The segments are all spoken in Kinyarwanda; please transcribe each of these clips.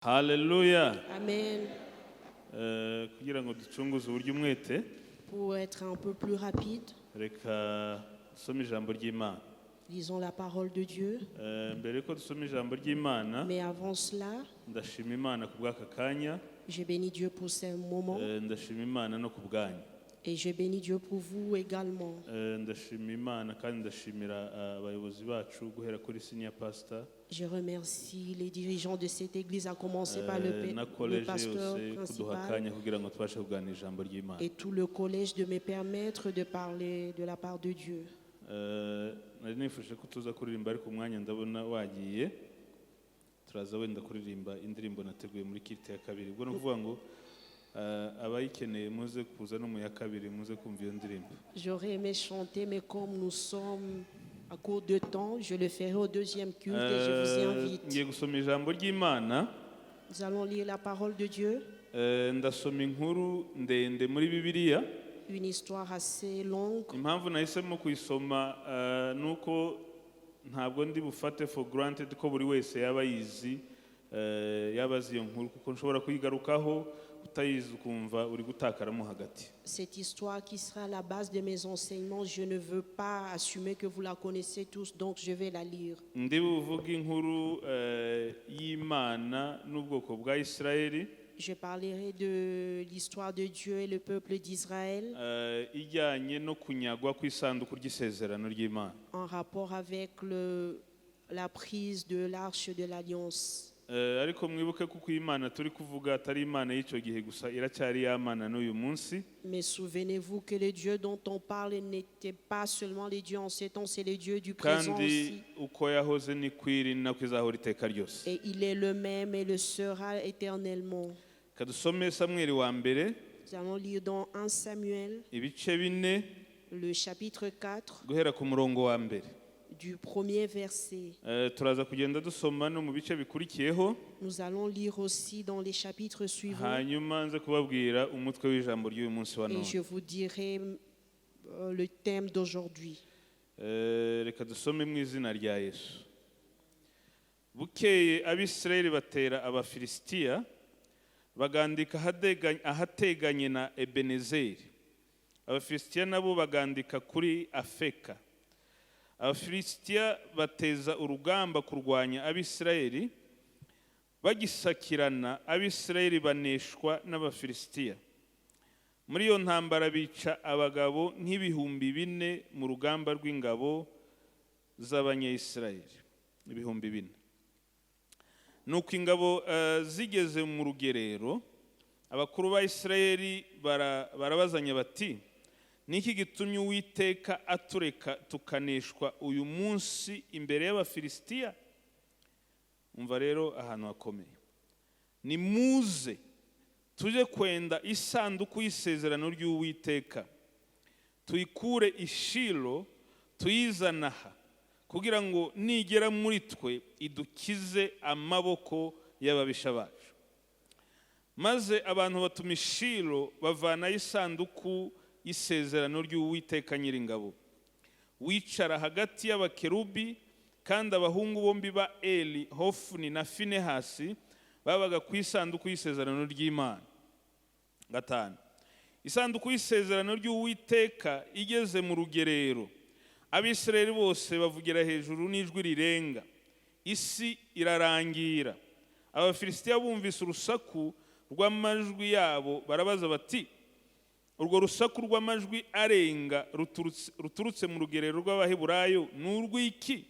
Haleluya. Amen. Kugira ngo ducunguze uburyo umwete, Pour être un peu plus rapide, reka dusome ijambo ry'Imana. Lisons la parole de Dieu. Mbere yuko dusoma ijambo ry'Imana, Mais avant cela, ndashima Imana ku bw'aka kanya. Je bénis Dieu pour ce moment Ndashima Imana no ku bwanyu. Et je bénis Dieu pour vous également. Ndashima Imana kandi ndashimira abayobozi bacu guhera kuri senior pastor, Je remercie les dirigeants de cette église, à commencer par na le collège pasteur yose kuduha principal akanya kugira ngo tubashe kuganira ijambo ry'Imana. Et tout le collège de me permettre de parler de la part de Dieu. Nari nifuje ko tuza kuririmba ariko umwanya ndabona wagiye. Turaza wenda kuririmba indirimbo nateguye muri culte ya kabiri. Ubwo ni ukuvuga ngo abayikeneye muze kuza no mu ya kabiri muze kumva iyo ndirimbo. J'aurais aimé chanter, mais comme nous sommes à court de temps, je le ferai au deuxième culte et je vous y invite. Ngiye gusoma ijambo ry'Imana. Nous allons lire la parole de Dieu, Ndasoma inkuru ndende muri Bibiliya. Une histoire assez longue. Impamvu nahisemo kuyisoma ni uko ntabwo ndi bufate for granted ko buri wese yaba yizi, yaba azi iyo nkuru, kuko nshobora kuyigarukaho utayizi ukumva uri gutakaramo hagati. Cette histoire qui sera la base de mes enseignements, je ne veux pas assumer que vous la connaissez tous, donc je vais la lire. Ndi buvuge inkuru y'Imana n'ubwoko bwa Isirayeli, Je parlerai de l'histoire de Dieu et le peuple d'Israël ijyanye no kunyagwa kw'isanduku ry'isezerano ry'Imana. En rapport avec la prise de l'arche de l'Alliance. Ariko mwibuke kuko Imana turi kuvuga atari Imana y'icyo gihe gusa, iracyari ya Mana n'uyu munsi. Mais souvenez-vous que le Dieu dont on parle n'était pas seulement le Dieu en ces temps, c'est le Dieu du présent Kandi aussi. Uko yahoze ni kwiri nako izahora iteka ryose. Et il est le même et le sera éternellement. Kadusome Samweli wa mbere, Nous allons lire dans 1 Samuel, ibice 4, le chapitre 4, guhera ku murongo wa mbere. Du premier verset. Turaza kugenda dusoma no mu bice bikurikiyeho. Nous allons lire aussi dans les chapitres suivants. Hanyuma nze kubabwira umutwe w'ijambo ry'uyu munsi wa Et none. je vous dirai le thème d'aujourd'hui. Reka dusome mu izina rya Yesu. Bukeye Abisirayeli batera Abafilisitiya bagandika ahateganye na Ebenezeri. Abafilisitiya nabo bagandika kuri Afeka. Abafilisitiya bateza urugamba kurwanya Abisirayeli. Bagisakirana, Abisirayeli baneshwa n'Abafilisitiya. Muri iyo ntambara bica abagabo nk'ibihumbi 4 mu rugamba rw'ingabo z'Abanyayisirayeli 4000. Nuko ingabo zigeze mu rugerero, abakuru ba Isirayeli barabazanya bati: "Niki gitumye Uwiteka atureka tukaneshwa uyu munsi imbere y'Abafilisitiya?" Umva rero ahantu hakomeye. "Nimuze tujye kwenda isanduku y'isezerano ry'Uwiteka, tuyikure i Shilo tuyizana aha, kugira ngo nigera muri twe idukize amaboko y'ababisha bacu." Maze abantu batuma i Shilo bavanayo isanduku y'isezerano ry'Uwiteka Nyiringabo wicara hagati y'abakerubi, kandi abahungu bombi ba Eli, Hofuni na Finehasi, babaga ku isanduku y'isezerano ry'Imana. 5. Isanduku y'isezerano ry'Uwiteka igeze mu rugerero, Abisirayeli bose bavugira hejuru n'ijwi rirenga, isi irarangira. Abafilisitiya bumvise urusaku rw'amajwi yabo barabaza bati: "Urwo rusaku rw'amajwi arenga ruturutse mu rugerero rw'Abaheburayo ni urw'iki?"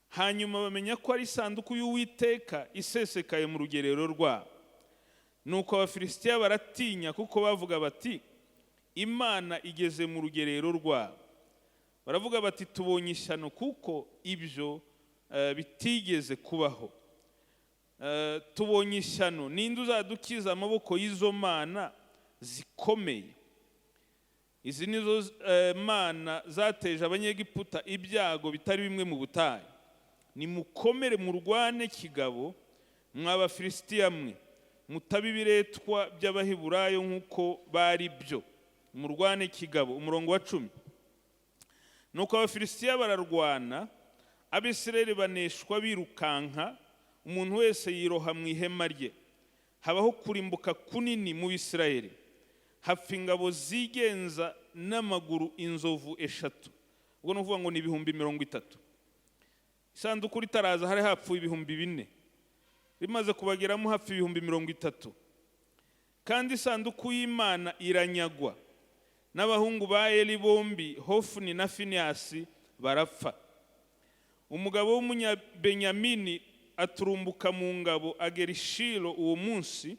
Hanyuma bamenya ko ari isanduku y'Uwiteka isesekaye mu rugerero rwabo. Nuko Abafilisitiya baratinya, kuko bavuga bati: "Imana igeze mu rugerero rwabo." Baravuga bati: "Tubonye ishyano, kuko ibyo bitigeze kubaho. Tubonye ishyano! Ninde uzadukiza amaboko y'izo mana zikomeye? Izi nizo mana zateje Abanyegiputa ibyago bitari bimwe mu butayu. Nimukomere murwane kigabo, mwa Bafilisitiya mwe, mutabe ibiretwa by'Abaheburayo nk'uko bari byo. Murwane kigabo." Umurongo wa 10. Nuko Abafilisitiya bararwana, Abisirayeli baneshwa birukanka. Umuntu wese yiroha mu ihema rye. Habaho kurimbuka kunini mu Bisirayeli, hapfa ingabo zigenza n'amaguru inzovu 3. Ubwo ni ukuvuga ngo ni 30,000. Isanduku ritaraza hari hapfuye 4,000, rimaze kubageramo hapfa 30,000. Kandi isanduku y'Imana iranyagwa, n'abahungu ba Eli bombi, Hofuni na Finehasi, barapfa. Umugabo w'Umunyabenyamini aturumbuka mu ngabo, agera i Shilo uwo munsi,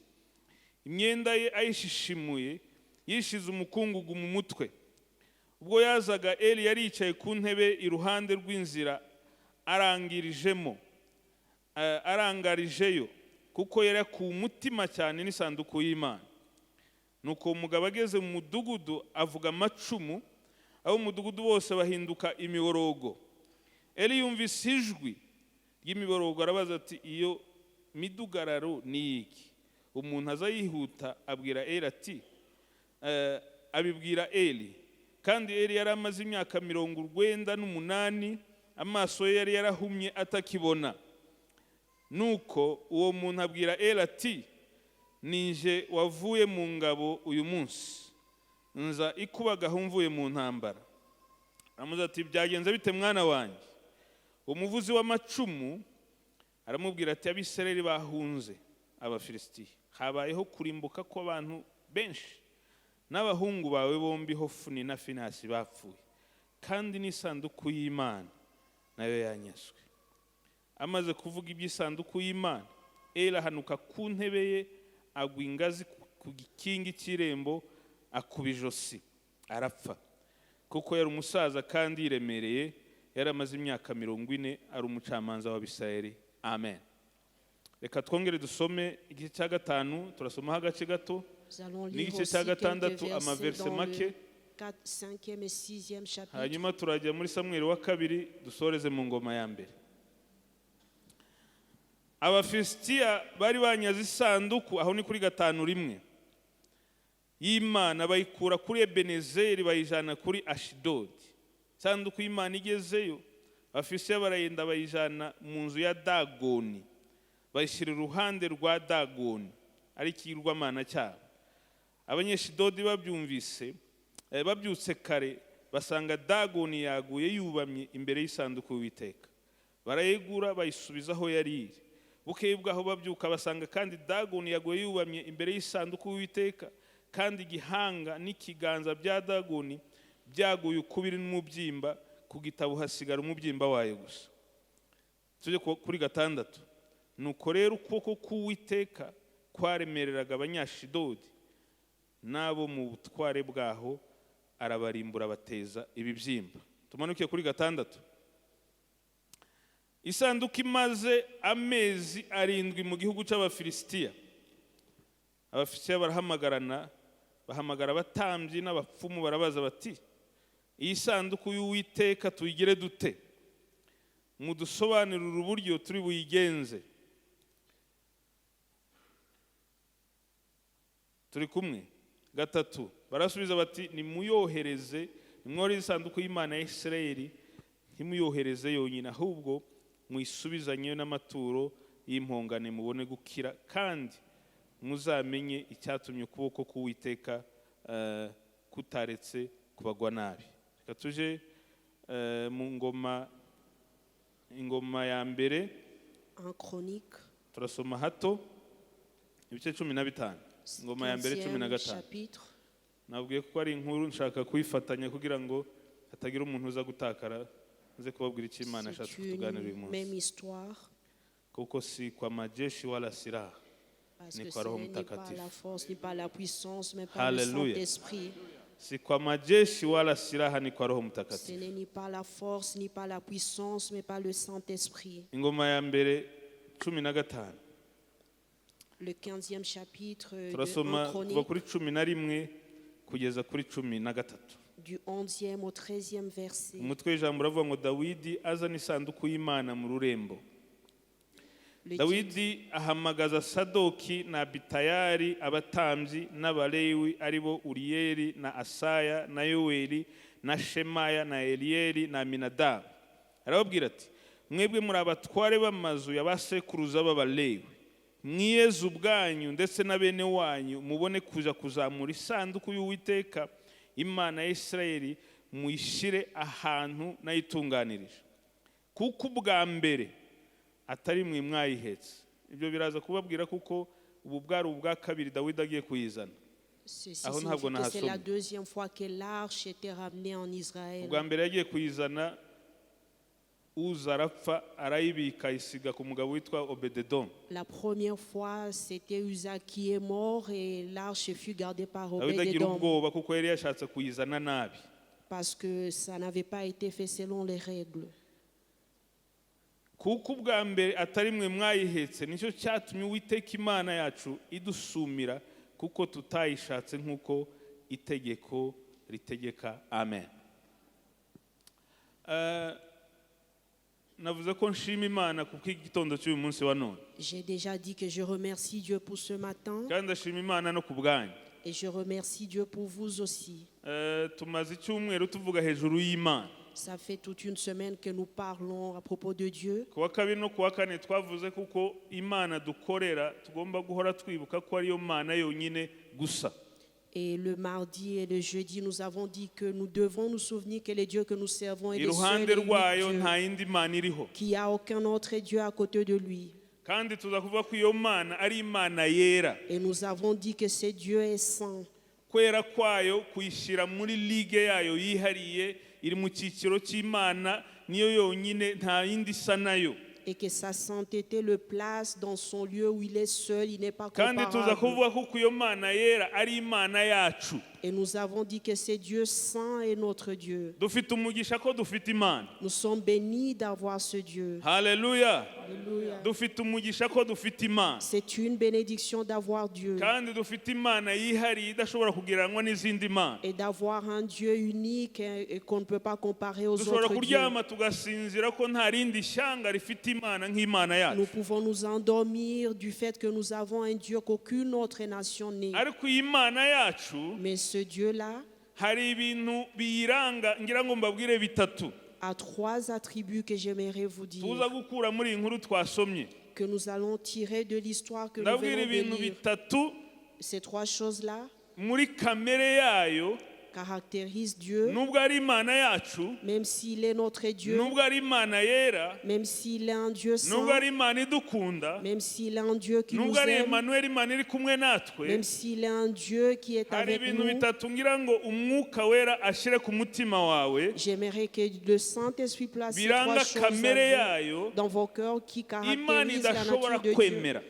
imyenda ye ayishishimuye, yishize umukungugu mu mutwe. Ubwo yazaga, Eli yari yicaye ku ntebe iruhande rw'inzira arangirijemo, arangarijeyo, kuko yari yakuwe umutima cyane n'isanduku y'Imana. Nuko uwo mugabo ageze mu mudugudu avuga amacumu, abo mu mudugudu bose bahinduka imiborogo. Eli yumvise ijwi ry'imiborogo, arabaza ati: "Iyo midugararo ni iki?" Umuntu aza yihuta abwira Eli ati, abibwira Eli. Kandi Eli yari amaze imyaka 98, amaso ye yari yarahumye atakibona. Nuko uwo muntu abwira Eli ati: "Nije wavuye mu ngabo uyu munsi, nza ikubagaho mvuye mu ntambara." Aramubaza ati: "Byagenze bite, mwana wanjye?" Umuvuzi w'amacumu aramubwira ati: "Abisirayeli bahunze Abafilisitiya, habayeho kurimbuka kw'abantu benshi, n'abahungu bawe bombi Hofuni na Finehasi bapfuye, kandi n'isanduku y'Imana nayo yanyazwe." Amaze kuvuga iby'isanduku y'Imana, Eli ahanuka ku ntebe ye, agwa ingazi ku gikingi cy'irembo, akuba ijosi arapfa, kuko yari umusaza kandi yiremereye, yari amaze imyaka 40 ari umucamanza w'Abisirayeli. Amen. Reka twongere dusome igice cya 5, turasomaho agace gato. Nous allons lire N'igice aussi cya quelques 6 versets amaverse dans make. le 4, 5e et 6e chapitre. Hanyuma turajya muri Samweli wa kabiri, dusoreze mu Ngoma ya mbere. Abafilisitiya bari banyaze isanduku, aho ni kuri 5:1, y'Imana, bayikura kuri Ebenezeri bayijana kuri Ashidodi. Isanduku y'Imana igezeyo, Abafilisitiya barayenda bayijana mu nzu ya Dagoni, bayishyira iruhande rwa Dagoni, ari ikigirwamana cyabo. Abanyeshidodi babyumvise, babyutse kare, basanga Dagoni yaguye yubamye imbere y'isanduku y'Uwiteka. Barayegura bayisubiza aho yari iri. Bukeye bwaho babyuka, basanga kandi Dagoni yaguye yubamye imbere y'isanduku y'Uwiteka, kandi igihanga n'ikiganza bya Dagoni byaguye ukubiri n'umubyimba, ku gitabo hasigara umubyimba wayo gusa. Tujye kuri 6. Nuko rero ukuboko k'Uwiteka kwaremereraga Abanyashidodi n'abo mu butware bwaho, arabarimbura bateza ibibyimba. Tumanuke kuri 6. Isanduku imaze amezi 7 mu gihugu cy'Abafilisitiya, Abafilisitiya barahamagarana, bahamagara abatambyi n'abapfumu, barabaza bati: "Iyi sanduku y'Uwiteka tuyigire dute? Mudusobanurire uburyo turi buyigenze." Turi kumwe? 3, barasubiza bati: "Nimuyohereze, nimwohereze isanduku y'Imana ya Isirayeli, ntimuyohereze yonyine, ahubwo muyisubizanye n'amaturo y'impongane, mubone gukira, kandi muzamenye icyatumye ukuboko k'Uwiteka kutaretse kubagwa nabi." Reka tuje mu Ngoma ya mbere. En Chronique, Turasoma hato ibice 15. Ingoma ya mbere cumi na 15e gatanu. chapitre. Nabwiye ko ari inkuru nshaka kuyifatanya kugira ngo hatagira umuntu uza gutakara, nze kubabwira icyo Imana C'est ashatse kutuganira uyu une munsi. même histoire. Kuko si kwa majeshi wala silaha, Parce ni que kwa ce Roho n'est ni par Mtakatifu. la force, ni par la puissance, mais par le Hallelujah. Saint-Esprit. Si kwa majeshi wala silaha, ni kwa Roho Ce Mtakatifu. n'est ni par la force, ni par la puissance, mais par le Saint-Esprit. Ingoma ya mbere 15. Le 15e chapitre de Turasoma 1 kuva Chronique, kuri 11 kugeza kuri 13. du 11e au 13e verset. Umutwe w'ijambo uravuga ngo: Dawidi azana isanduku y'Imana mu rurembo. Le titre, Dawidi ahamagaza Sadoki na Abitayari abatambyi, n'Abalewi aribo Uriyeli na Asaya na Yoweli na Shemaya na Eliyeli na Aminadabu, arababwira ati: Mwebwe muri abatware b'amazu ya ba sekuruza b'Abalewi, mwiyeze ubwanyu ndetse na bene wanyu, mubone kuja kuzamura isanduku y'Uwiteka Imana ya Isirayeli, muyishyire ahantu nayitunganirije, kuko ubwa mbere atari mwe mwayihetse. Ibyo biraza kubabwira kuko ubu bwari ubwa kabiri Dawidi agiye kuyizana. Ceci Aho ntabwo signifie que c'est la nahasomye. Deuxième fois que l'arche était ramenée en Israël. Ubwa mbere yagiye kuyizana, Uza arapfa, arayibika, ayisiga ku mugabo witwa Obededomu. La première fois, c'était Uza qui est mort et l'arche fut gardée par Dawidi agira Obed-Edom ubwoba kuko yari yashatse kuyizana nabi. Parce que ça n'avait pas été fait selon les règles. Kuko ubwa mbere atari mwe mwayihetse, nicyo cyatumye Uwiteka Imana yacu idusumira, kuko tutayishatse nk'uko itegeko ritegeka. Amen. Navuze ko nshima Imana kuko igitondo cy'uyu munsi wa none. J'ai déjà dit que je remercie Dieu pour ce matin Kandi ndashima Imana no ku bwanyu. Et je remercie Dieu pour vous aussi. Tumaze icyumweru tuvuga hejuru y'Imana. Ça fait toute une semaine que nous parlons à propos de Dieu. Ku wa kabiri no ku wa kane twavuze kuko Imana dukorera tugomba guhora twibuka ko ariyo Mana yonyine gusa. Et le mardi et le jeudi, nous avons dit que nous devons nous souvenir que le Dieu que nous servons est le Iruhande seul et unique rwayo Dieu, nta yindi mana iriho. Qu'il n'y a aucun autre Dieu à côté de lui. Kandi tuza kuvuga ko iyo Mana ari Imana yera. Et nous avons dit que ce Dieu est saint. Kwera kwayo kuyishyira muri ligue yayo yihariye, iri mu cyiciro cy'Imana, niyo yonyine, nta yindi isa nayo. Et que sa sainteté le place dans son lieu où il est seul, il n'est pas Kandi tuza comparable. Kuvuga ko iyo Mana yera ari Imana yacu. Et nous avons dit que ce Dieu saint est notre Dieu. Dufite umugisha ko dufite Imana. Nous sommes bénis d'avoir ce Dieu. Haleluya. Alléluia. Dufite umugisha ko dufite Imana. C'est une bénédiction d'avoir Dieu Kandi dufite Imana yihariye idashobora kugereranywa n'izindi mana. Et d'avoir un Dieu unique et qu'on ne peut pas comparer aux Dushobora autres dieux. Kuryama tugasinzira ko nta rindi shyanga rifite Imana nk'Imana Nous yacu. Pouvons nous endormir du fait que nous avons un Dieu qu'aucune autre nation n'est. Ariko iyi Mana yacu Mais ce Dieu-là hari ibintu biyiranga ngira ngo mbabwire bitatu a trois attributs que j'aimerais vous dire, tuza gukura muri iyi nkuru twasomye. Que nous allons tirer de l'histoire que nous Ndabwira venons de ibintu lire. bitatu Ces trois choses-là muri kamere yayo caractérisent Dieu, nubwo ari Imana yacu, même s'il est notre Dieu, nubwo ari Imana yera, même s'il est un Dieu nubwo saint, ari Imana idukunda, même s'il est un Dieu qui nous nubwo ari aime, Emmanuel, Imana iri kumwe natwe, même s'il est un Dieu qui est hari avec ibintu nous. Bitatu ngira ngo Umwuka Wera ashyire ku mutima wawe J'aimerais que le Saint-Esprit place ces biranga trois choses kamere à vous, yayo dans vos cœurs qui Imana caractérisent la idashobora nature de Dieu, kwemera.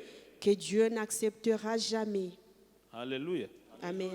Que Dieu n'acceptera jamais. Haleluya. Amen.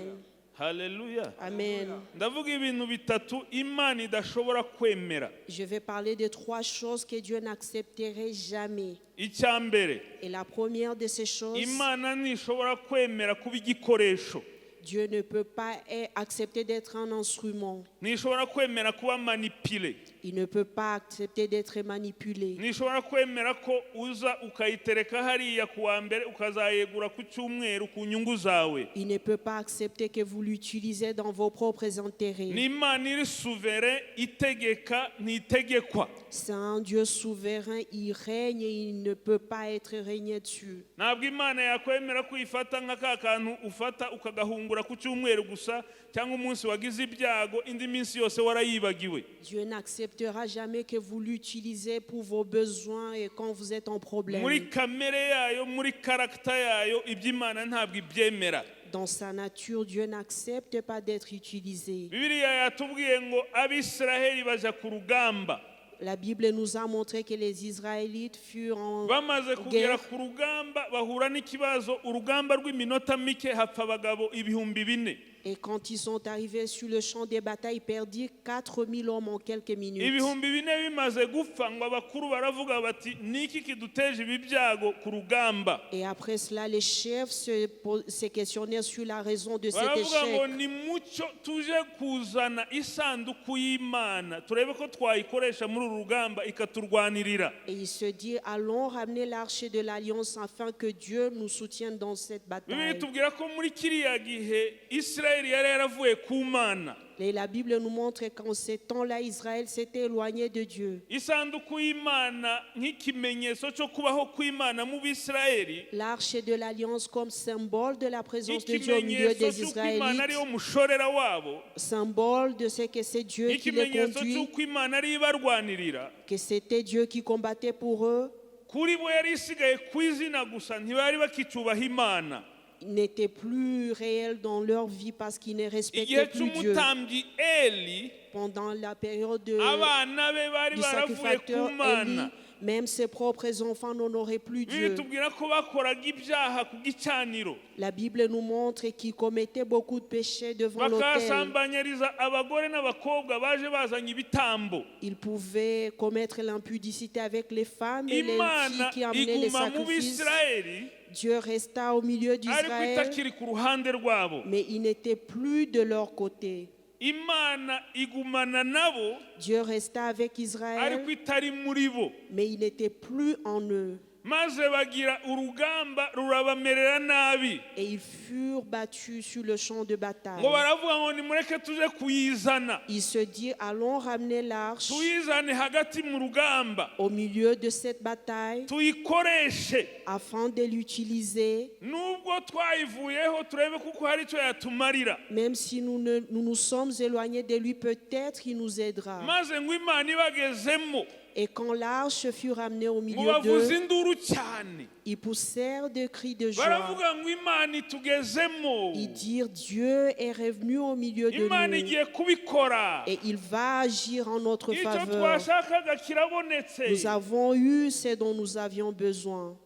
Haleluya. Amen. Ndavuga ibintu bitatu Imana idashobora kwemera. Je vais parler de trois choses que Dieu n'accepterait jamais. Icya mbere, Et la première de ces choses, Imana ntishobora kwemera kuba igikoresho. Dieu ne peut pas accepter d'être un instrument. Ntishobora kwemera kuba manipulé. Il ne peut pas accepter d'être manipulé. Ntishobora kwemera ko uza ukayitereka hariya ku wa mbere ukazayegura ku cyumweru ku nyungu zawe. Il ne peut pas accepter que vous l'utilisez dans vos propres intérêts. Ni Imana iri souverain, itegeka, ntitegekwa. C'est un Dieu souverain, il règne et il ne peut pas être régné dessus. Ntabwo Imana yakwemera ko uyifata nka ka kantu ufata ukagahungura ku cyumweru gusa cyangwa umunsi wagize ibyago, indi minsi yose warayibagiwe. Dieu n'acceptera jamais que vous l'utilisez pour vos besoins et quand vous êtes en problème. Muri kamere yayo, muri caractère yayo, iby'Imana ntabwo ibyemera. Dans sa nature, Dieu n'accepte pas d'être utilisé. Bibiliya yatubwiye ngo Abisiraheli baja ku rugamba. La Bible nous a montré que les Israélites furent en Bamaze kugera guerre. Ku rugamba bahura n'ikibazo, urugamba rw'iminota mike hapfa abagabo 4000. Et quand ils sont arrivés sur le champ des batailles, ils perdirent 4000 hommes en quelques minutes. 4000 bimaze gupfa ngo abakuru baravuga bati niki kiduteje ibi byago ku rugamba? Et après cela, les chefs se questionnèrent sur la raison de cet Baravuga ngo échec. Ni mucyo tuje kuzana isanduku y'Imana turebe ko twayikoresha muri uru rugamba ikaturwanirira. Et ils se dirent, allons ramener l'arche de l'alliance afin que Dieu nous soutienne dans cette Bibiliya bataille. itubwira ko muri kiriya gihe Isirayeli Isirayeli yari yaravuye ku Mana. Et la Bible nous montre qu'en ces temps-là, Israël s'était éloigné de Dieu. Isanduku y'Imana nk'ikimenyetso cyo kubaho kw'Imana mu Bisirayeli, L'arche de l'alliance comme symbole de la présence de Dieu au milieu ikimenyetso des cy'uko Imana Israélites, ariyo mushorera wabo, symbole de ce que c'est Dieu qui les ikimenyetso conduit, cy'uko Imana ariyo ibarwanirira, que c'était Dieu qui combattait pour eux, kuri bo yari isigaye ku izina gusa, ntibari bakicyubaha Imana. N'était plus réel dans leur vie parce qu'ils ne Igihe respectaient plus Dieu. Cy'umutambyi Eli, Pendant la période abana be bari du baravuye ku sacrificateur Mana. Élie, même ses propres enfants n'honoraient plus Bibiliya Dieu. itubwira ko bakoraga ibyaha ku gicaniro, La Bible nous montre qu'ils commettaient beaucoup de péchés devant l'autel. Bakahasambanyiriza abagore n'abakobwa baje bazanye ibitambo. Ils pouvaient commettre l'impudicité avec les femmes et les filles Imana qui amenaient les iguma mu sacrifices. Bisirayeli, Dieu resta au milieu ariko d'Israël, itakiri ku ruhande rwabo. Mais il n'était plus de leur côté. Imana igumana nabo, Dieu resta avec Israël, ariko itari muri bo. Mais il n'était plus en eux. Maze bagira urugamba rurabamerera nabi. Et ils furent battus sur le champ de bataille. Ngo baravuga ngo nimureke tuje kuyizana, Ils se dirent, allons ramener l'arche tuyizane hagati mu rugamba, au milieu de cette bataille tuyikoreshe, afin de l'utiliser, nubwo twayivuyeho turebe kuko hari icyo yatumarira. Même si nous, ne- nous nous sommes éloignés de lui, peut-être il nous aidera. Maze ngo Imana ibagezemo, Et quand l'arche fut ramenée au ngo milieu bavuze d'eux, induru cyane, ils poussèrent des cris de joie. Baravuga ngo Imana itugezemo, Ils dirent, Dieu est revenu au milieu de Imana nous igiye kubikora, et il va agir en notre icyo faveur. twashakaga kirabonetse. Nous avons eu ce dont nous avions besoin.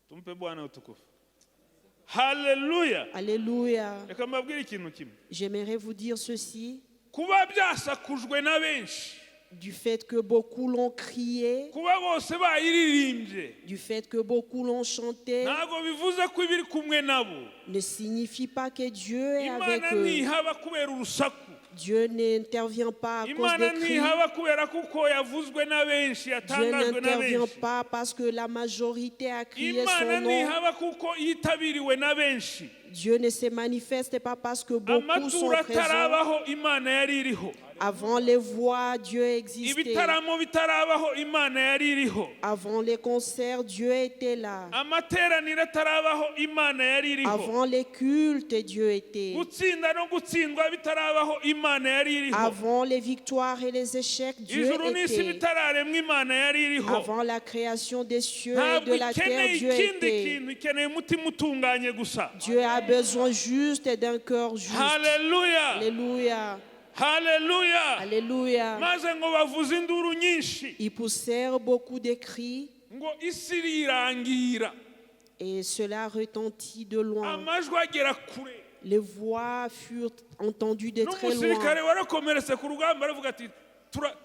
Tumpe Bwana utukufu. Haleluya. Alléluia. Reka mbabwire ikintu kimwe. J'aimerais vous dire ceci, Kuba byasakujwe na benshi, du fait que beaucoup l'ont crié, kuba bose bayiririmbye, du fait que beaucoup l'ont chanté, ntabwo bivuze ko ibiri kumwe nabo. Ne signifie pas que Dieu est avec Imana eux. ntihaba kubera urusaku. Dieu n'intervient pas à cause Imana des cris. ntihaba kubera kuko yavuzwe na benshi, Dieu yatangajwe na n'intervient benshi. pas parce que la majorité a crié Imana son nom. ntihaba kuko yitabiriwe na benshi. Dieu ne se manifeste pas parce que beaucoup sont Amaturo présents. atarabaho, Imana yari iriho. Avant les voix, Dieu existait. Ibitaramo bitarabaho, Imana yari iriho. Avant les concerts, Dieu était là. Amateraniro atarabaho, Imana yari iriho. Avant les cultes, Dieu était. Gutsinda no gutsindwa bitarabaho, Imana yari iriho. Avant les victoires et les échecs, Dieu Ijuru n'isi était. bitararemwa, Imana yari iriho. Avant la création des cieux et Ntabwo de la terre, ikeneye Dieu ikindi était. kintu, ikeneye umutima utunganye gusa. Dieu a besoin juste d'un cœur juste. Haleluya. Alléluia. Haleluya. Alléluia. Maze ngo bavuze induru nyinshi, Ils poussèrent beaucoup de cris ngo isi irirangira, et cela retentit de loin. Amajwi agera kure. Les voix furent entendues de très loin. N'umusirikare warakomeretse ku rugamba aravuga ati: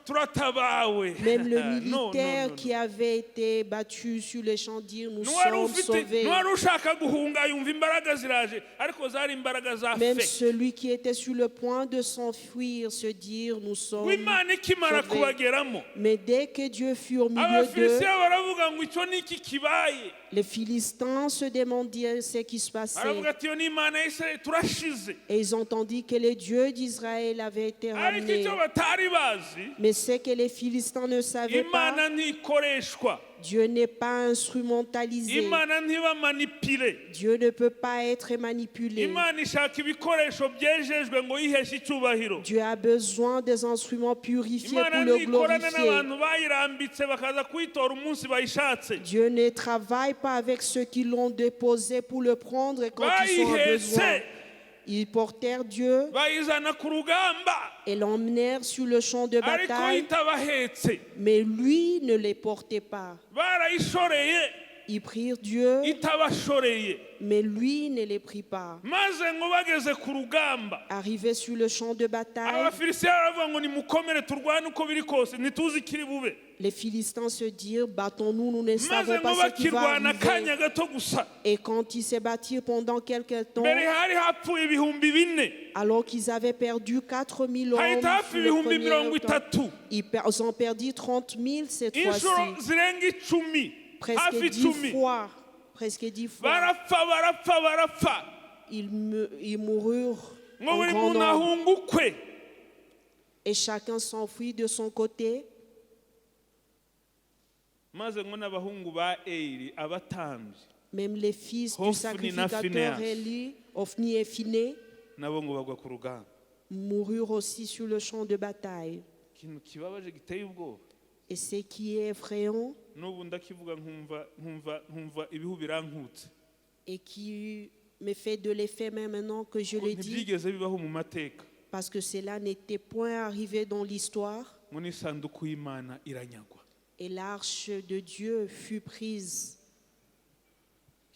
"Turatabawe." Même le No, no, militaire no, no. qui avait été battu sur les champs dit, nous N'uwari sommes ufite sauvés. n'uwari ushaka guhunga yumva imbaraga ziraje, ariko zari imbaraga za Même fake. celui qui était sur le point de s'enfuir se dire, nous sommes Imana ikimara sauvés. Kubageramo, Mais dès que Dieu fut au milieu d'eux, Abafilisitiya baravuga ngo icyo ni iki kibaye? Les Philistins se demandaient ce qui se passait. Baravuga ati iyo ni Imana ya Isirayeli, turashize. Et ils entendirent que le Dieu d'Israël avait été Ariko ramené. icyo batari bazi, Mais ce que les Philistins ne savaient pas, Imana ntikoreshwa. Dieu n'est pas instrumentalisé. Imana ntiba manipulée. Dieu ne peut pas être manipulé. Imana ishaka ibikoresho byejejwe ngo yiheshe icyubahiro. Dieu a besoin des instruments purifiés Imana pour le ntikorana glorifier. N'abantu bayirambitse bakaza kuyitora umunsi bayishatse. Dieu ne travaille pas avec ceux qui l'ont déposé pour le prendre quand ils sont en Bayihetse, besoin. Ils portèrent Dieu bayizana ku rugamba, et l'emmenèrent sur le champ de ariko bataille, itabahetse. Mais lui ne les portait pas. Barayishoreye, Ils prirent Dieu, itabashoreye. Mais lui ne les prit pas. Maze ngo bageze ku rugamba, Arrivés sur le champ de bataille, Abafilisitiya baravuga ngo nimukomere turwane uko biri kose, ntituzi ikiri bube. Les Philistins se dirent, battons-nous, nous ne Maze savons ngo pas ce qui va bakirwana akanya arriver. gato gusa, Et quand ils se battirent pendant quelque temps, mbere hari hapfuye 4000, alors qu'ils avaient perdu 4000 hommes, hahita hapfa le ibihumbi premier mirongo temps, itatu. ils ont perdu 30 000 cette Inshuro fois-ci. Zirenga 10, Presque hafi 10 10. fois. Presque 10 fois. Barapfa, barapfa, barapfa. Ils moururent Ngo en buri grand muntu nombre. Ahunga ukwe. Et chacun s'enfuit de son côté. Maze ngo n'abahungu ba Eli abatambyi Même les fils du Hophni na sacrificateur Phinéas. Éli, Hophni et Phiné, nabo ngo bagwa ku rugamba. Moururent aussi sur le champ de bataille. Ikintu kibabaje giteye ubwoba. Et ce qui est effrayant N'ubu ndakivuga nkumva nkumva nkumva ibihu birankutse. Et qui me fait de l'effet même maintenant que je Ko le dis, ntibyigeze bibaho mu mateka. Parce que cela n'était point arrivé dans l'histoire, Ngo n'isanduku y'Imana iranyagwa. Et l'arche de Dieu fut prise.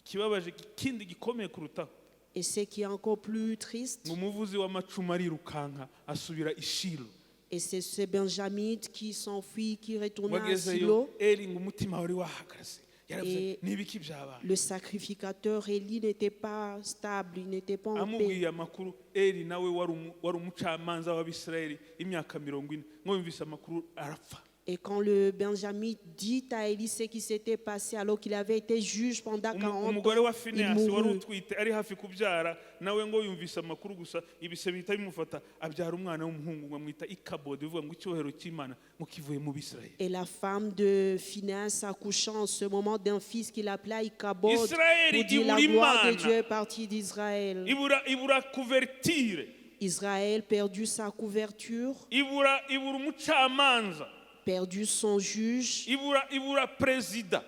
Ikibabaje ikindi gikomeye kurutaho, Et ce qui est encore plus triste, ngo umuvuzi w'amacumu arirukanka asubira i Shilo. Et c'est ce Benjamite qui s'enfuit, qui Ngo retourna à agezeyo Silo. Eli ngo umutima wari wahagaze yaravuze Et ni ibiki byabaye. le sacrificateur Éli n'était pas stable, il n'était pas en paix. Amubwiye amakuru Eli nawe wari umu- wari umucamanza w'Abisirayeli imyaka 40 ngo yumvise amakuru arapfa. Et quand le Benjamite dit à Éli ce qui s'était passé alors qu'il avait été juge pendant Umu- 40 umugore ans, wa il Finehasi wari mourut. Utwite ari hafi kubyara nawe ngo yumvise amakuru gusa ibise bihita bimufata abyara umwana w'umuhungu ngo amwita Ikabodi bivuga ngo icyubahiro cy'Imana ngo kivuye mu Bisirayeli. Et la femme de Phinéas accouchant en ce moment d'un fils qu'il appela Ichabod, Israël pour dire la ibura gloire de Imana. Dieu est partie d'Israël. Ibura ibura couverture. Israël perdu sa couverture, Ibura ibura umucamanza. Perdu son juge, Ibura ibura perezida.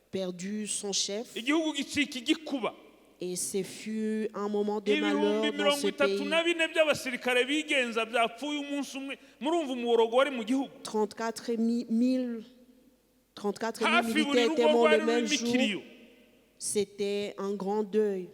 Perdu son chef. Igihugu gicika igikuba. Et ce fut un moment de Ibihumbi malheur dans mirongo ce itatu pays. Na bine by'abasirikare bigenza byapfuye umunsi umwe murumva umuborogo wari mu gihugu. 34 000 Hafi buri militaires rugo étaient morts rwari le même rurimo jour. ikiriyo. C'était un grand deuil.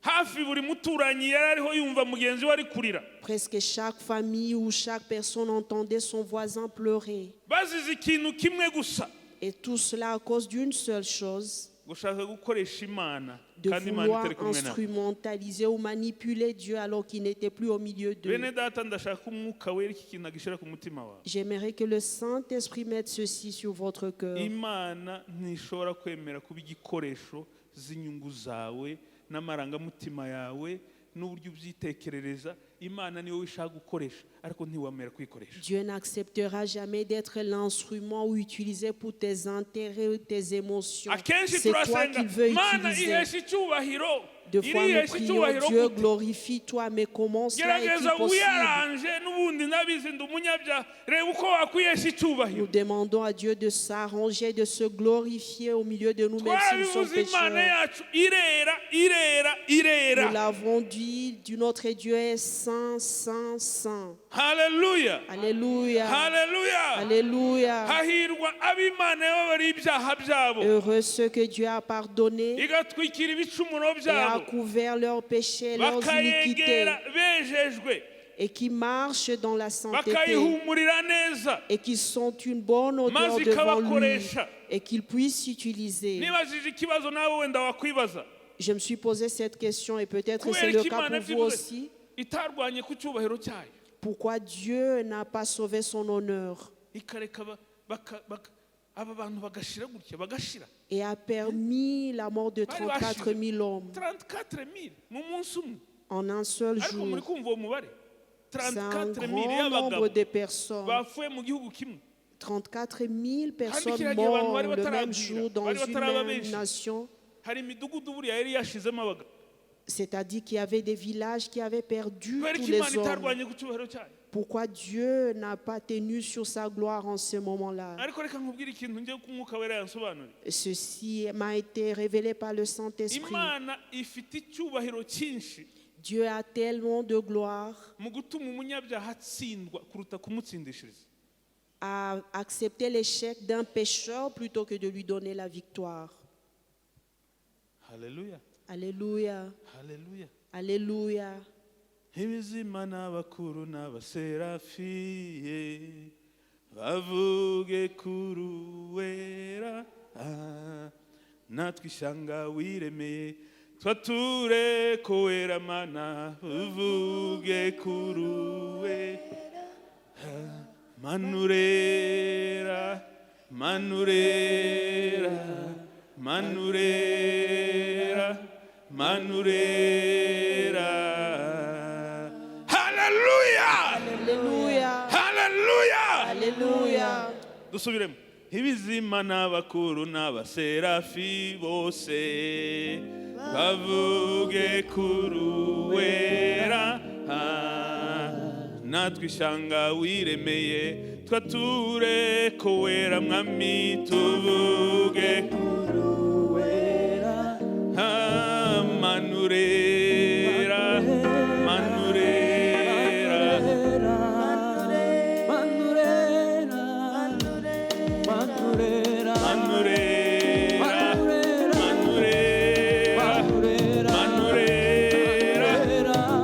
Hafi buri muturanyi yari ariho yumva mugenzi we ari kurira. Presque chaque famille ou chaque personne entendait son voisin pleurer. Bazize ikintu kimwe gusa, Et tout cela à cause d'une seule chose, gushaka gukoresha Imana de kandi Imana vouloir itari kumwe nawe. Instrumentaliser ou manipuler Dieu alors qu'il n'était plus au milieu d'eux. Bene data ndashaka umwuka wera iki kintu agishyira ku mutima wawe. J'aimerais que le Saint-Esprit mette ceci sur votre cœur. Imana ntishobora kwemera kuba igikoresho z'inyungu zawe n'amarangamutima yawe n'uburyo ubyitekerereza. Imana niwe ishaka gukoresha ariko ntiwemera kuyikoresha. Dieu n'acceptera jamais d'être l'instrument ou utilisé pour tes intérêts ou tes émotions. Akenshi C'est toi turasenga qu'il veut Mana utiliser. ihesha icyubahiro Deux fois, nous irihesha prions, icyubahiro Dieu gute? Glorifie-toi, mais comment cela est-il Gerageza possible? wiyaranje n'ubundi ndabizi ndi umunyabyaha reba uko wakwihesha icyubahiro. Nous demandons à Dieu de s'arranger, de se glorifier au milieu de nous-mêmes si nous sommes Twarabivuze Imana pécheurs. Yacu irera irera irera. Nous l'avons dit, du notre Dieu est saint, saint, saint. Haleluya. Alléluia. Haleluya. Alléluia. Hahirwa ab'Imana yababariye ibyaha byabo Heureux ceux que Dieu a pardonnés igatwikira ibicumuro et a byabo couvert leurs péchés, leurs iniquités, bakayegera bejejwe et qui marchent dans la sainteté bakayihumurira neza et qui sont une bonne odeur maze devant lui ikabakoresha. Et qu'il puisse utiliser. Nibajije ikibazo nawe wenda wakwibaza. Je me suis posé cette question et peut-être c'est Kubera le iki cas Imana pour vous byibuze aussi. Itarwanye ku cyubahiro cyayo Pourquoi Dieu n'a pas sauvé son honneur ikareka ba- baka- baka- aba bantu bagashira gutya bagashira et a permis la mort de bari 34 bashize 000 hommes 34 000 mu munsi umwe en un seul ariko muri jour? Kumva uwo mubare C'est un 34 000 grand y'abagabo nombre de personnes. bapfuye mu gihugu kimwe. 34 000 personnes Kiriya gihe abantu bari mortes le même bataragwira, jour dans bari une bataraba même benshi. Nation. Hari imidugudu buriya yari yashizemo abagabo. C'est-à-dire qu'il y avait des villages qui avaient perdu Kubera tous ko les Imana hommes. itarwanye ku cyubahiro cyayo. Pourquoi Dieu n'a pas tenu sur sa gloire en ce moment-là? Ariko reka nkubwire ikintu ngiye ku mwuka wera yansobanuriye. Ceci m'a été révélé par le Saint-Esprit. Imana ifite icyubahiro cyinshi Dieu a tellement de gloire mu gutuma umunyabyaha atsindwa kuruta kumutsindishiriza. À accepter l'échec d'un pécheur plutôt que de lui donner la victoire. Haleluya. Alléluia. Haleluya. Alléluia. Ibizima n'abakuru n'abaserafiye bavuge kuruwera natwe ishyanga wiremeye twature ko wera mana uvuge kuruwe manurera manurera manurera Manurera. Haleluya! Alléluia. Haleluya! Alléluia. Dusubiremo. Ibizima n'abakuru n'abaserafi bose bavuge kuruwera, natwe ishyanga wiremeye twature ko wera, mwami, tuvuge manurera, manurera. Manurera, Manurera, Manurera, manurera, manurera, manurera, manurera, manurera,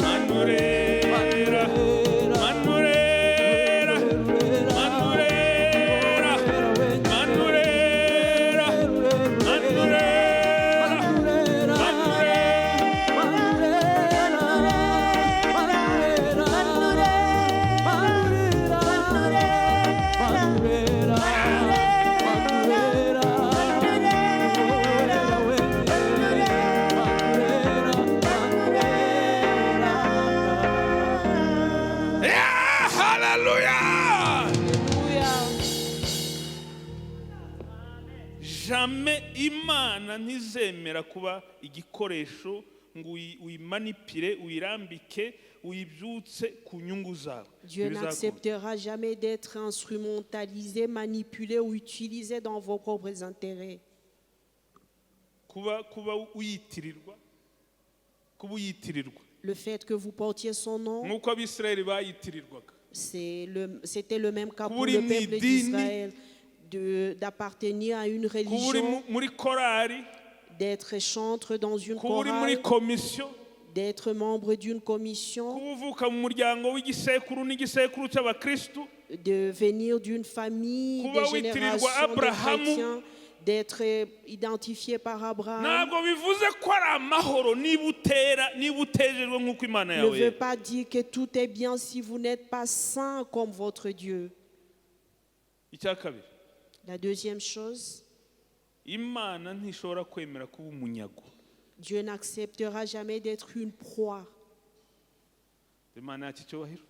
manurera, manurera, manurera. Yeah, hallelujah! Alléluia. Jamais Imana ntizemera kuba igikoresho ngo uyimanipire, uyirambike, uyibyutse ku nyungu zawe. Dieu Ntibizakunda. N'acceptera jamais d'être instrumentalisé, manipulé ou utilisé dans vos propres intérêts. Kuba uyitirirwa, kuba uyitirirwa Le fait que vous portiez son nom, nk'uko Abisirayeli bayitirirwaga. C'était le même cas pour Kuba le uri mu peuple idini, d'Israël, d'appartenir à une kuba uri religion, muri korari, d'être chantre dans une kuba uri muri chorale, komisiyo, d'être membre d'une commission, kuba uvuka mu muryango w'igisekuru n'igisekuru cy'abakristu, de venir d'une famille kuba des witirirwa générations de Abrahamu. chrétiens, d'être identifié par Abraham, ntabwo bivuze ko ari amahoro niba utera, niba utejejwe nk'uko Imana ne yawe veut yera. Pas dire que tout est bien si vous n'êtes pas saint comme votre Dieu. Icya kabiri, La deuxième chose, Imana ntishobora kwemera kuba umunyago. Dieu n'acceptera jamais d'être une proie. Imana yacu icyubahiro,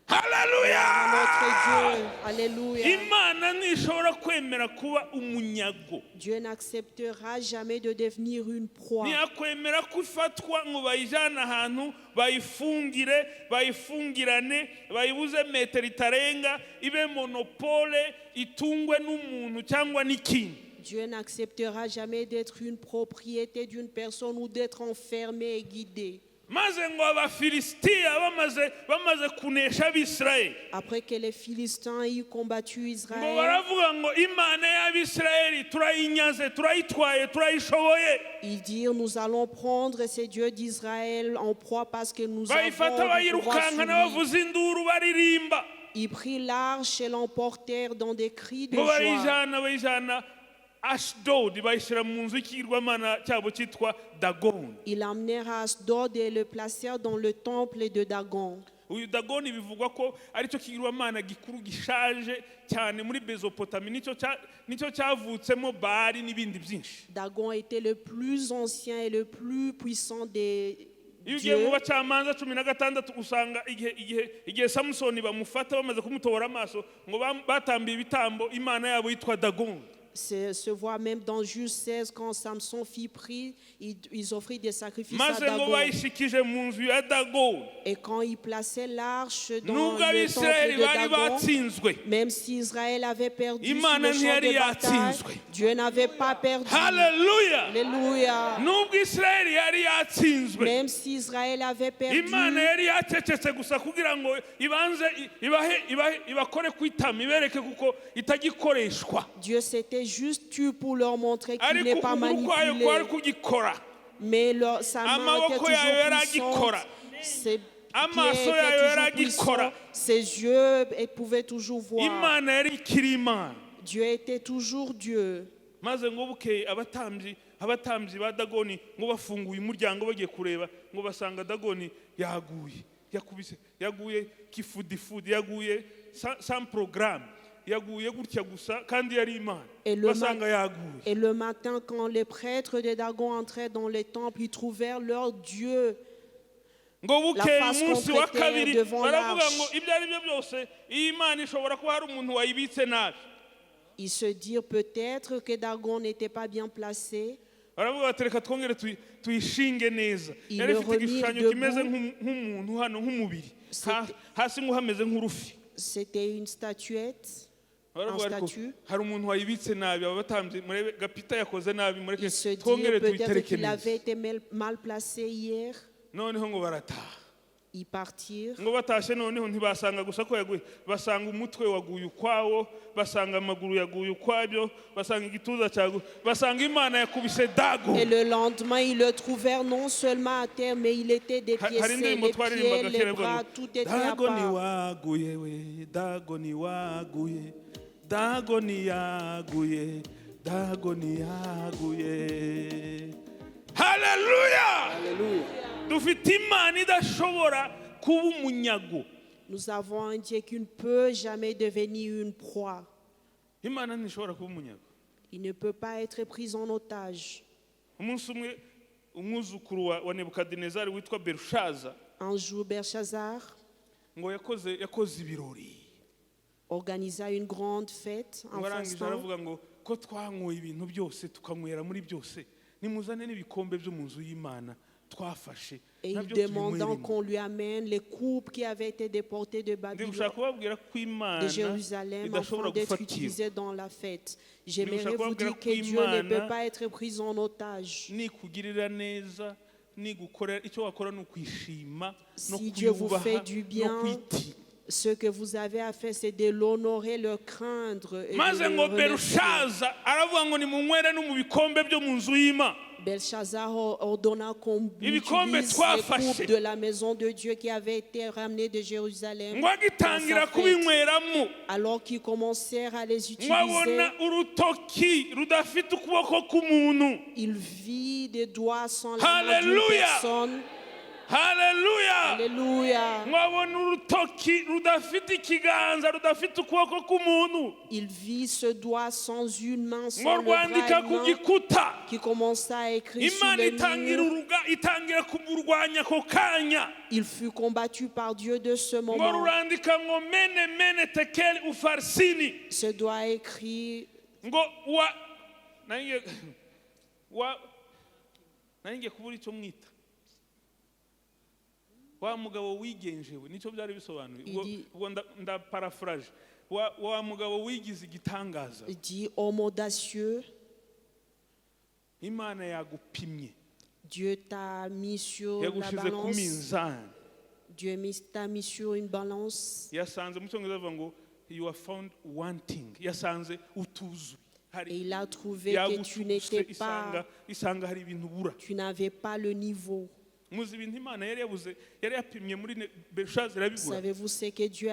haleluya! Notre Dieu, Alléluia. Imana ntishobora kwemera kuba umunyago. Dieu n'acceptera jamais de devenir une proie. Ntiyakwemera ko ifatwa ngo bayijyane ahantu, bayifungire, bayifungirane, bayibuze metero itarenga, ibe monopole, itungwe n'umuntu cyangwa n'ikindi. Dieu n'acceptera jamais d'être une propriété d'une personne ou d'être enfermé et guidé. Maze ngo Abafilisitiya bamaze kunesha Abisirayeli, Après que les Philistins aient combattu ngo Israël, baravuga ngo Imana y'Abisirayeli turayinyaze, turayitwaye, turayishoboye. Ils dirent, nous allons prendre ces dieux d'Israël en proie parce que nous avons Bayifata, le pouvoir sur bayirukankana, lui. bavuza induru, baririmba. Ils prirent l'arche et l'emportèrent dans des cris de Ngo joie. Bayijana Ashidodi, bayishyira mu nzu y'ikigirwamana cyabo cyitwa Dagoni. Ils l'emmenèrent à Asdod et le placèrent dans le temple de Dagon. Uyu Dagoni bivugwa ko aricyo kigirwamana gikuru gishaje cyane muri Mezopotami, nicyo cyavutsemo Bari n'ibindi byinshi. Dagon était le plus ancien et le plus puissant des Iyo ugiye mu dieux. Bacamanza 16, usanga igihe Samusoni bamufata bamaze kumutobora amaso, ngo batambiye ibitambo imana yabo yitwa Dagoni. Se voit même dans Juge 16, quand Samson fit pris, ils offrirent des sacrifices à Maze ngo Dagon. Bayishikije mu nzu ya Dagoni, Et quand ils plaçaient l'arche dans nubwo le temple Abisirayeli de bari Dagon, batsinzwe, même si Israël avait perdu sur Imana le champ ntiyari de bataille, yatsinzwe. Dieu n'avait pas perdu. Haleluya! Alléluia. Nubwo Isirayeli yari yatsinzwe, Même si Israël avait perdu, Imana yari yacecetse gusa kugira ngo ibanze ibahe ibakore ku itama, ibereke kuko itagikoreshwa. Dieu s'était juste tu pour leur montrer qu'il Ariko n'est pas ukuguru kwayo manipulé. kwari kugikora. Mais sa main était Amaboko toujours yayo yari puissante. agikora. Ses pieds Amaso étaient yayo yari toujours puissants. agikora. Ses yeux pouvaient toujours voir. Imana yari ikiri Imana. Dieu était toujours Dieu. Maze ngo bukeye abatambyi ba Dagoni ngo bafunguye umuryango bagiye kureba, ngo basanga Dagoni yaguye, yakubise, yaguye kifudifudi, yaguye sans programme. Yaguye gutya gusa kandi yari Imana. Et le Basanga yaguye. Et le matin, quand les prêtres de Dagon entraient dans les temples, ils trouvèrent leur Dieu Ngo la bukeye face umunsi wa contre terre kabiri devant baravuga l'arche. Ngo ibyo ari byo byose iyi Mana ishobora kuba hari umuntu wayibitse nabi. Ils se dirent peut-être que Dagon n'était pas bien placé. Baravuga bati reka twongere tuyishinge neza. Ils Yari le ifite remirent igishushanyo debout. Kimeze nk'umuntu hano nk'umubiri. Hasi ngo hameze nk'urufi. C'était une statuette. Baravuga En ariko statue. Hari umuntu wayibitse nabi aba batambyi murebe gapita yakoze nabi mureke Ils se dirent twongere peut-être tuyitereke qu'il neza. Avait été mal placé hier. Noneho ngo barataha. Ils partirent. Ngo batashye noneho ntibasanga gusa ko yaguye basanga umutwe waguye ukwawo basanga amaguru yaguye ukwabyo basanga igituza cyaguye basanga Imana yakubise Dago. Et le lendemain, ils le trouvèrent non seulement à terre, mais il était Hari dépiécé. indirimbo Les pieds, twaririmbaga les kera ivuga bras, ngo tout était à Dago part. ntiwaguye we Dago ntiwaguye Dago ntiyaguye Dago ntiyaguye haleluya. Alléluia. Dufite Imana idashobora kuba umunyago. Nous avons un Dieu qui ne peut jamais devenir une proie. Imana ntishobora kuba umunyago. Il ne peut pas être pris en otage. Umunsi umwe umwuzukuru wa Nebukadinezari witwa Berushaza Un jour, Belshazzar ngo yakoze ibirori. Organisa une grande fête, un Ngo arangije festin. Aravuga ngo ko twanyweye ibintu byose tukanywera muri byose nimuzane n'ibikombe byo mu nzu y'Imana twafashe Et il nabyo demanda tubinyweremo. Qu'on lui amène les coupes qui avaient été déportées de Ndi Babylone, gushaka kubabwira ko Imana de Jérusalem, idashobora afin d'être gufatirwa. utilisées dans la fête. J'aimerais vous kubabwira dire ko que Dieu ne Imana peut pas être pris en otage. Nikugirira neza nigukorera icyo wakora ni ukwishima no Si Dieu vous kuyubaha fait du bien, no kwitinya. Ce que vous avez à faire, c'est de l'honorer, le craindre et de Maze le ngo remercier. Berushaza aravuga ngo nimunywere no mu bikombe byo mu nzu y'Imana. Belshazzar ordonna qu'on Ibikombe utilise les twafashe. Coupes de la maison de Dieu qui avaient été ramenées de Jérusalem Ngo dans agitangira sa fête. Kubinyweramo Alors qu'ils commencèrent à les ngo utiliser, abona urutoki rudafite ukuboko k'umuntu. Il vit des doigts sans la main d'une Alléluia. Personne. Haleluya. Alléluia. Ngo abona urutoki rudafite ikiganza rudafite ukuboko k'umuntu. Il vit ce doigt sans une main, Ngo sans le bras rwandika et ku main, gikuta. Qui commença à écrire sur Imana le itangira mur. uruga itangira kumurwanya ako kanya. Il fut combattu par Dieu de ce Ngo moment. rurandika ngo mene mene tekeli ufarsini. Ce doigt écrit Ngo wa nanjye wa nanjye kubura icyo mwita wa mugabo wigenjewe nicyo byari bisobanuye ubwo ubwo ndaparafuraje wa mugabo wigize igitangaza. Dit homme audacieux, Imana yagupimye. Dieu t'a mis sur la Yagushize ku balance. Minzani. Dieu t'a mis sur une balance. Yasanze mu cyongereza bavuga ngo you are found wanting yasanze utuzuye Et hari il a trouvé que tu yagucuguse n'étais isanga pas, isanga hari ibintu ubura. Tu n'avais pas le niveau. Muzi ibintu Imana yari yabuze yari yapimye muri Belushaza irabibura. Savez-vous ce que Dieu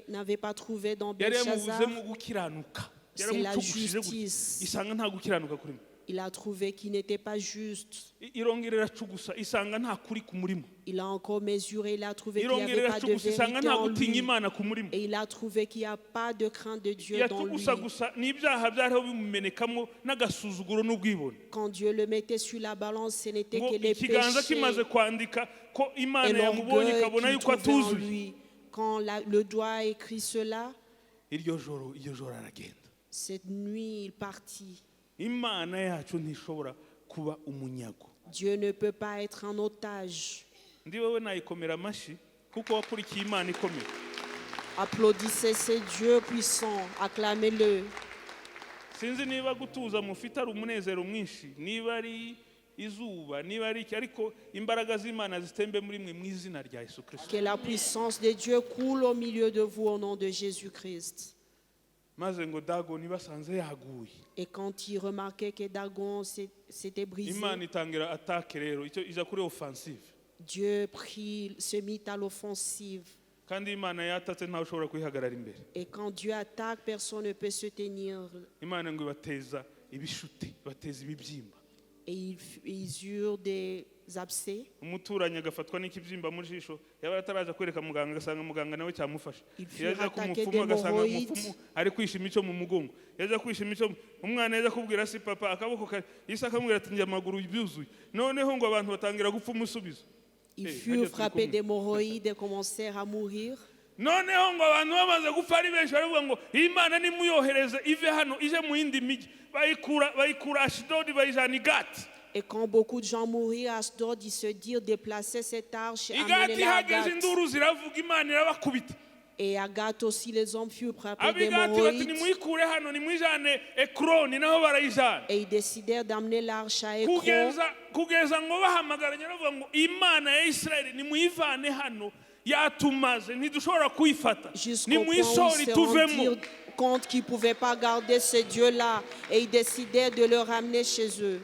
n'avait pas trouvé dans Yari Belshazzar? yamubuzemo gukiranuka. C'est la Yaramucuguje gutya justice. Isanga nta gukiranuka kurimo. Il a trouvé qu'il n'était pas juste. Irongera iracugusa isanga nta kuri ku murimo. Il a encore mesuré, il a trouvé qu'il n'y Irongera avait pas de iracugusa isanga vérité nta en gutinya lui. Imana ku murimo. Et il a trouvé qu'il n'y a pas de crainte de Dieu dans lui. Iracugusa gusa n'ibyaha byariho bimumenekamo n'agasuzuguro n'ubwibone. Quand Dieu le mettait sur la balance, ce n'était Ngo que les ikiganza péchés kimaze kwandika ko et Imana yamubonye l'orgueil ikabona qu'il yuko trouvait en atuzuye. Lui. Quand le doigt écrit cela, Iryo joro aragenda. Cette nuit, il partit. Imana yacu ntishobora kuba umunyago. Dieu ne peut pas être un otage. Ndi wowe nayikomera amashyi kuko wakurikiye Imana ikomeye. Applaudissez ce Dieu puissant, acclamez-le. Sinzi niba gutuza mufite ari umunezero mwinshi niba ari izuba niba ari iki ariko imbaraga z'Imana zitembe muri mwe mu izina rya Yesu Kirisito. Que la puissance de Dieu coule au milieu de vous au nom de Jésus-Christ. Maze ngo Dagoni basanze yaguye. Et quand il remarquait que Dagon s'était brisé, Imana itangira attaque rero icyo ijya kuri offensive. Dieu se mit à l'offensive. Kandi Imana yatatse ntawe ushobora kuyihagarara imbere. Et quand Dieu attaque, personne ne peut se tenir. Imana ngo ibateza ibishute ibateza ibibyimba. Et ils eurent des abcès. Umuturanyi agafatwa n'ikibyimba mu jisho, yaba ataraza kwereka muganga, agasanga muganga nawe cyamufashe. Il fut Yaja ku attaqué mupfumu, agasanga d'hémorroïdes. umupfumu ari kwisha imico mu mugongo. Yaja kwisha imico, umwana yaja kubwira si papa akaboko kari isi, akamubwira ati njye amaguru byuzuye. Noneho ngo abantu batangira gupfa umusubizo. Ils Eh, furent hajya turi frappés kumwe. D'hémorroïdes et commencèrent à mourir. Noneho ngo abantu bamaze gupfa ari benshi, baravuga ngo Imana nimuyohereze ive hano ije mu yindi mijyi. Bayikura Ashidodi, bayijana i Gati. Et quand beaucoup de gens mourirent à Asdod, ils se dirent: déplacer cette arche et I Gati amenez-la à ihageze, Gath. Induru ziravuga, Imana irabakubita. Et à Gath aussi, les hommes furent frappés Ab'i Gati bati d'hémorroïdes. Nimuyikure hano, nimuyijane Ekuroni. Naho barayijana. Et ils décidèrent d'amener l'arche à Écron. Kugeza ngo bahamagaranye bavuga ngo Imana ya Isirayeli nimuyivane hano, yatumaze, ntidushobora kuyifata, Jusqu'au point où nimuyisore ils se tuvemo. rendirent compte qu'ils ne pouvaient pas garder ce Dieu-là. Et ils décidèrent de le ramener chez eux.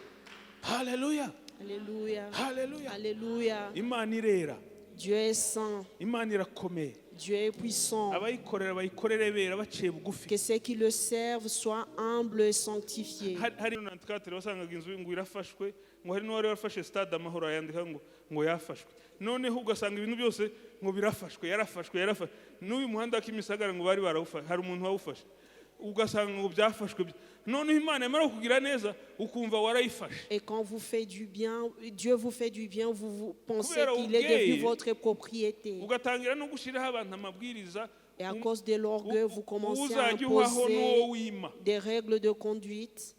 Haleluya. Alléluia. Haleluya. Alléluia. Imana irera. Dieu est saint. Imana irakomeye. Dieu est puissant. Abayikorera bayikorere bera, baciye bugufi. Que ceux qui le servent soient humbles et sanctifiés. Hari 94 wasangaga inzu ngo irafashwe, ngo hari n'uwari wafashe Stade Amahoro, ayandika ngo yafashwe. Noneho ugasanga ibintu byose ngo birafashwe, yarafashwe, yarafashwe. N'uyu muhanda wa Kimisagara ngo bari barawufashe, hari umuntu wawufashe. Ugasanga ngo byafashwe. Noneho Imana yamara kukugira neza, ukumva warayifashe. Et quand vous faites du bien, Dieu vous fait du bien, vous, vous pensez Kubera qu'il est devenu ubweye, votre propriété. Ugatangira no gushyiraho abantu amabwiriza. Et à cause de l'orgueil, vous commencez à Uzajya uhaho n'uwo imposer wima. Des règles de conduite.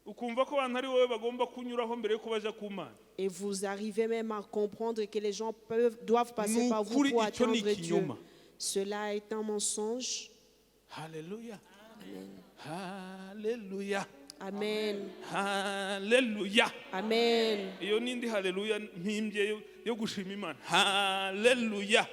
Ukumva ko abantu ari wowe bagomba kunyuraho mbere yuko bajya ku Mana. Et vous arrivez même à comprendre que les gens doivent passer par vous Ni ukuri, pour icyo ni atteindre Dieu. Ikinyoma. Cela est un mensonge. Haleluya, haleluya. Amen. Haleluya. Amen. Iyo n'indi haleluya mpimbye yo gushima Imana. Haleluya.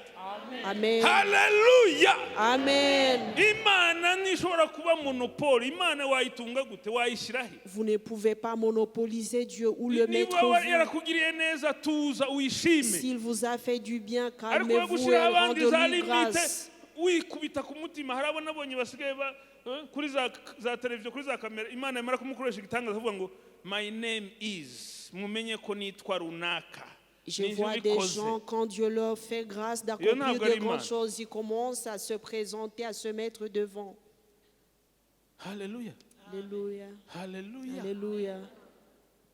Amen. Haleluya. Amen. Imana ntishobora kuba monopole. Imana wayitunga gute? Wayishyira he? Vous ne pouvez pas monopoliser Dieu ou le mettre Niba vous. Yarakugiriye neza, tuza uyishime. S'il vous a fait du bien, Ariko we calmez-vous et gushyiraho abandi za rendez-lui limite, grâce. Wikubita ku mutima. Hari abo nabonye basigaye kuri za televiziyo, kuri za kamera, Imana yamara kumukoresha igitangaza avuga ngo my name is, mumenye ko nitwa runaka. Je Ninjye vois des ubikoze. Gens, quand Dieu leur fait grâce d'accomplir Ntabwo de ari grandes Imana. Choses, ils commencent à se présenter, à se mettre devant. Haleluya. Alléluia. Haleluya. Alléluia.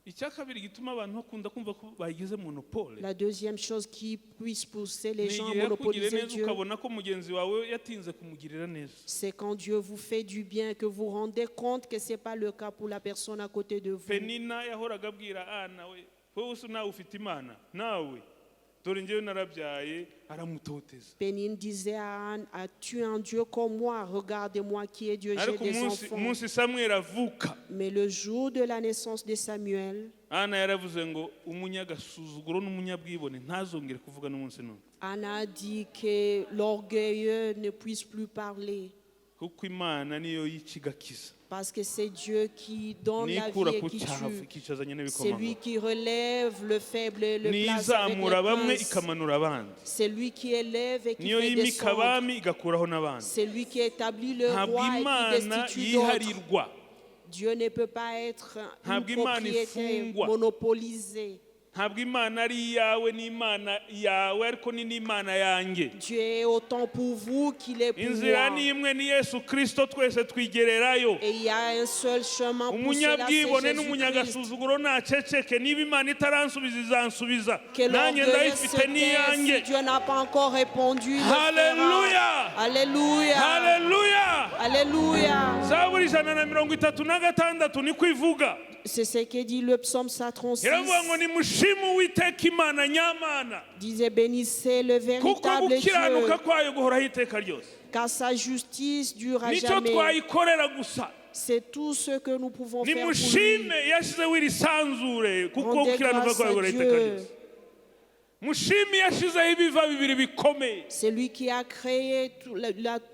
Icya kabiri gituma abantu bakunda kumva ko bagize monopole, La deuxième chose qui puisse pousser les ni gens à igihe yakugiriye monopoliser neza, Dieu, ukabona ko mugenzi wawe yatinze kumugirira neza. C'est quand Dieu vous fait du bien, que vous rendez compte que ce n'est pas le cas pour la personne à côté de vous. Penina yahoraga abwira Ana we wowe usa nawe ufite Imana nawe, dore njyewe narabyaye, aramutoteza. Pénine disait à Anne: As-tu un Dieu comme moi? Regardez-moi qui est Dieu, j'ai Ariko des umunsi enfants. Umunsi Samweli avuka, Mais le jour de la naissance de Samuel, Ana yaravuze ngo umunyagasuzuguro n'umunyabwibone ntazongere kuvuga n'umunsi n'umwe. Anna a dit que l'orgueilleux ne puisse plus parler. Kuko Imana niyo yica igakiza. Parce que c'est Dieu qui donne la vie Nikura et ku qui cyavu tue. ikicazanya C'est lui n'ibikomangoma. qui relève le faible et le place avec les Niyizamura bamwe, princes. ikamanura abandi. C'est lui qui élève et qui Niyo fait yimika descendre. abami, igakuraho n'abandi. C'est lui qui établit le Ntabwo roi et qui Imana destitue d'autres. yiharirwa. Dieu ne peut pas être une Ntabwo Imana propriété ifungwa. Monopolisée. Ntabwo Imana ari iyawe, ni Imana yawe ariko ni n'Imana yanjye. Dieu est autant pour vous qu'il est pour Inzira moi. ni imwe, ni Yesu Kirisito, twese twigererayo. Et il y a un seul chemin pour cela, c'est Umunyabwibone Jésus-Christ. N'umunyagasuzuguro naceceke. Niba Imana itaransubiza, izansubiza. Que Nanjye l'orgueilleux se ndayifite taise, n'iyanjye. si Dieu n'a pas encore répondu, il le fera. Alléluia. Alléluia. Haleluya. Alléluia. Zaburi 136 niko ivuga. C'est ce que dit le psaume 136. Iravuga ngo nimushime Uwiteka Imana nyamana, Disait: Bénissez le kuko véritable Dieu, gukiranuka kwayo guhoraho iteka ryose. Car sa justice dure à Nicyo jamais. twayikorera gusa. C'est tout ce que nous pouvons faire pour lui. Nimushime yashyizeho iri sanzure, kuko Rendez gukiranuka grâce kwayo à guhoraho iteka Dieu. ryose. Mushime yashyizeho ibiva bibiri bikomeye. C'est lui qui a créé tout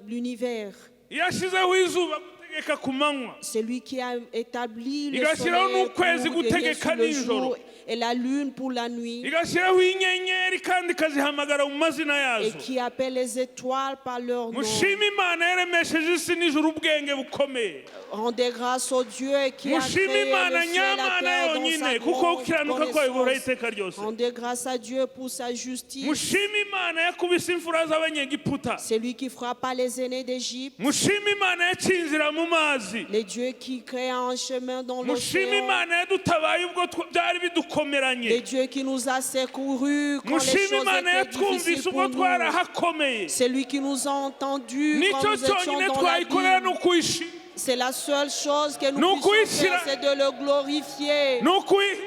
l'univers. Yashyizeho izuba gutegeka Itegeka ku manywa. Celui qui a établi le Igashyiraho soleil n'ukwezi pour veiller gutegeka sur le nijoro. jour et la lune pour la nuit, Igashyiraho inyenyeri kandi ikazihamagara mu mazina et yazo. qui appelle les étoiles par leur nom. Mushime Imana yaremesheje isi n'ijuru ubwenge bukomeye. Rendez grâce au Dieu qui a Mushime créé Imana le ciel et la nyamana terre dans yonyine sa kuko grande gukiranuka kwayo guhoraho connaissance. iteka ryose. Rendez grâce à Dieu pour sa justice. Mushime Imana yakubise imfura z'Abanyegiputa. C'est lui qui frappa les aînés d'Égypte. Mushime Imana yaciye inzira mu mazi. Les dieux qui créent un chemin dans Mushime l'océan. Imana yadutabaye ubwo byari bidukomeranye. Les dieux qui nous a secourus quand les Mushime choses Imana étaient difficiles yatwumvise ubwo pour nous. twarahakomeye. C'est lui qui nous a entendus quand Nicyo nous étions cyonyine dans twayikorera ni l'abîme. ukuyishima. C'est la seule chose que nous Nous puissions faire, kuyishyira- c'est de le glorifier, Ni ukuyi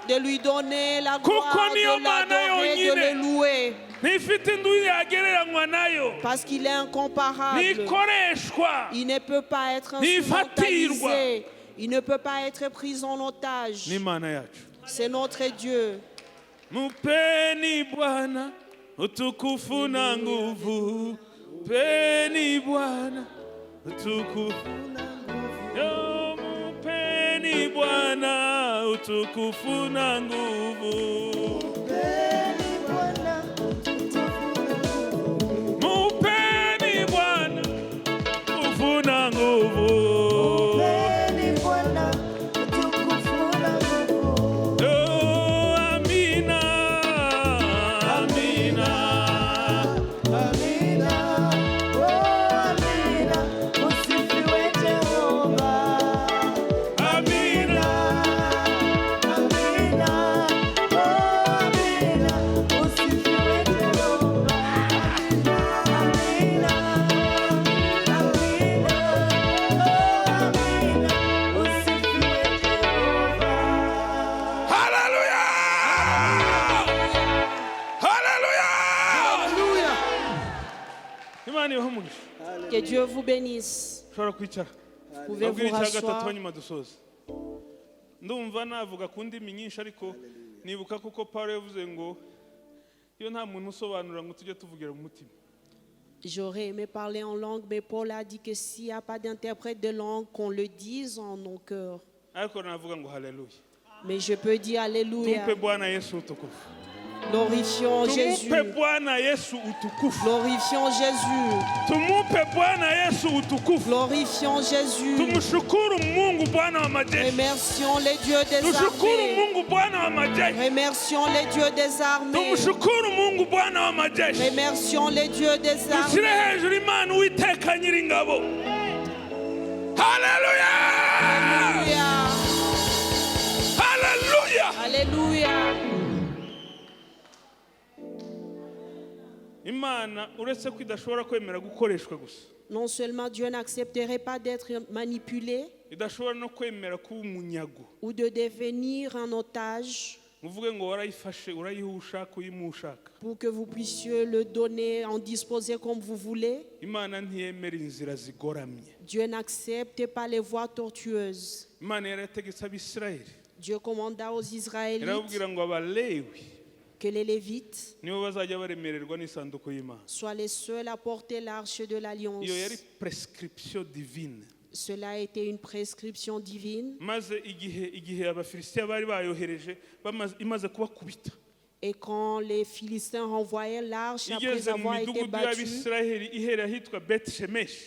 de lui donner la Kuko gloire, niyo de Mana l'adorer, de yonyine. le louer, Ntifite indu yagereranywa nayo. Parce qu'il est incomparable. Ntikoreshwa. Il ne peut pas être Ntifatirwa. instrumentalisé. Il ne peut pas être pris en otage. N'Imana yacu. C'est notre Dieu. Mupeni Bwana utukufu na nguvu. Peni Bwana utukufu. Yo, mupeni Bwana utukufu na nguvu. Mupeni Bwana utukufu na nguvu. Oh, amina, amina. Amina. Hallelujah! Hallelujah! Alléluia. Imana ibahe umugisha. Que Dieu vous bénisse. Ushobora kwicara. Vous pouvez Nabwira vous icya gatatu rasseoir. hanyuma dusoze. Ndumva navuga ku ndimi nyinshi ariko nibuka kuko Paul yavuze ngo iyo nta muntu usobanura ngo tujye tuvugira mu mutima. J'aurais aimé parler en langue, mais Paul a dit que s'il n'y a pas d'interprète de langue, qu'on le dise en nos cœurs. Ariko navuga ngo haleluya. Mais je peux dire Alléluia. Tumpe Bwana Yesu utukufu. Glorifions Jésus. Tumupe Bwana Yesu utukufu. Glorifions Jésus. Tumupe Bwana Yesu utukufu. Glorifions Jésus. Tumshukuru Mungu Bwana wa majeshi. Remercions les dieux des Tushukuru armées. Mungu Bwana wa majeshi. Remercions les dieux des armées. Tumshukuru Mungu Bwana wa majeshi. Remercions les dieux des Dushyire armées. hejuru Imana Uwiteka Nyiringabo. Haleluya! Alléluia. Haleluya! Alléluia. Imana uretse ko idashobora kwemera gukoreshwa gusa, Non seulement Dieu n'accepterait pas d'être manipulé idashobora no kwemera kuba umunyago. Ou de devenir un otage Muvuge ngo warayifashe urayiha ushaka uyimuha ushaka. Pour que vous puissiez le donner, en disposer comme vous voulez. Imana ntiyemera inzira zigoramye. Dieu n'accepte pas les voies tortueuses. Imana yarategetse Abisirayeli Dieu commanda aux Israélites irababwira ngo Abalewi que les Lévites nibo bazajya baremererwa n'isanduku y'Imana. Soient les seuls à porter l'arche de l'alliance. Iyo yari prescription divine. Cela a été une prescription divine. Maze igihe igihe Abafilisitiya bari bayohereje imaze kubakubita, Et quand les Philistins renvoyaient l'arche après igeze mu avoir été midugudu battue, y'Abisiraheli ihereye ahitwa Beti Shemeshi,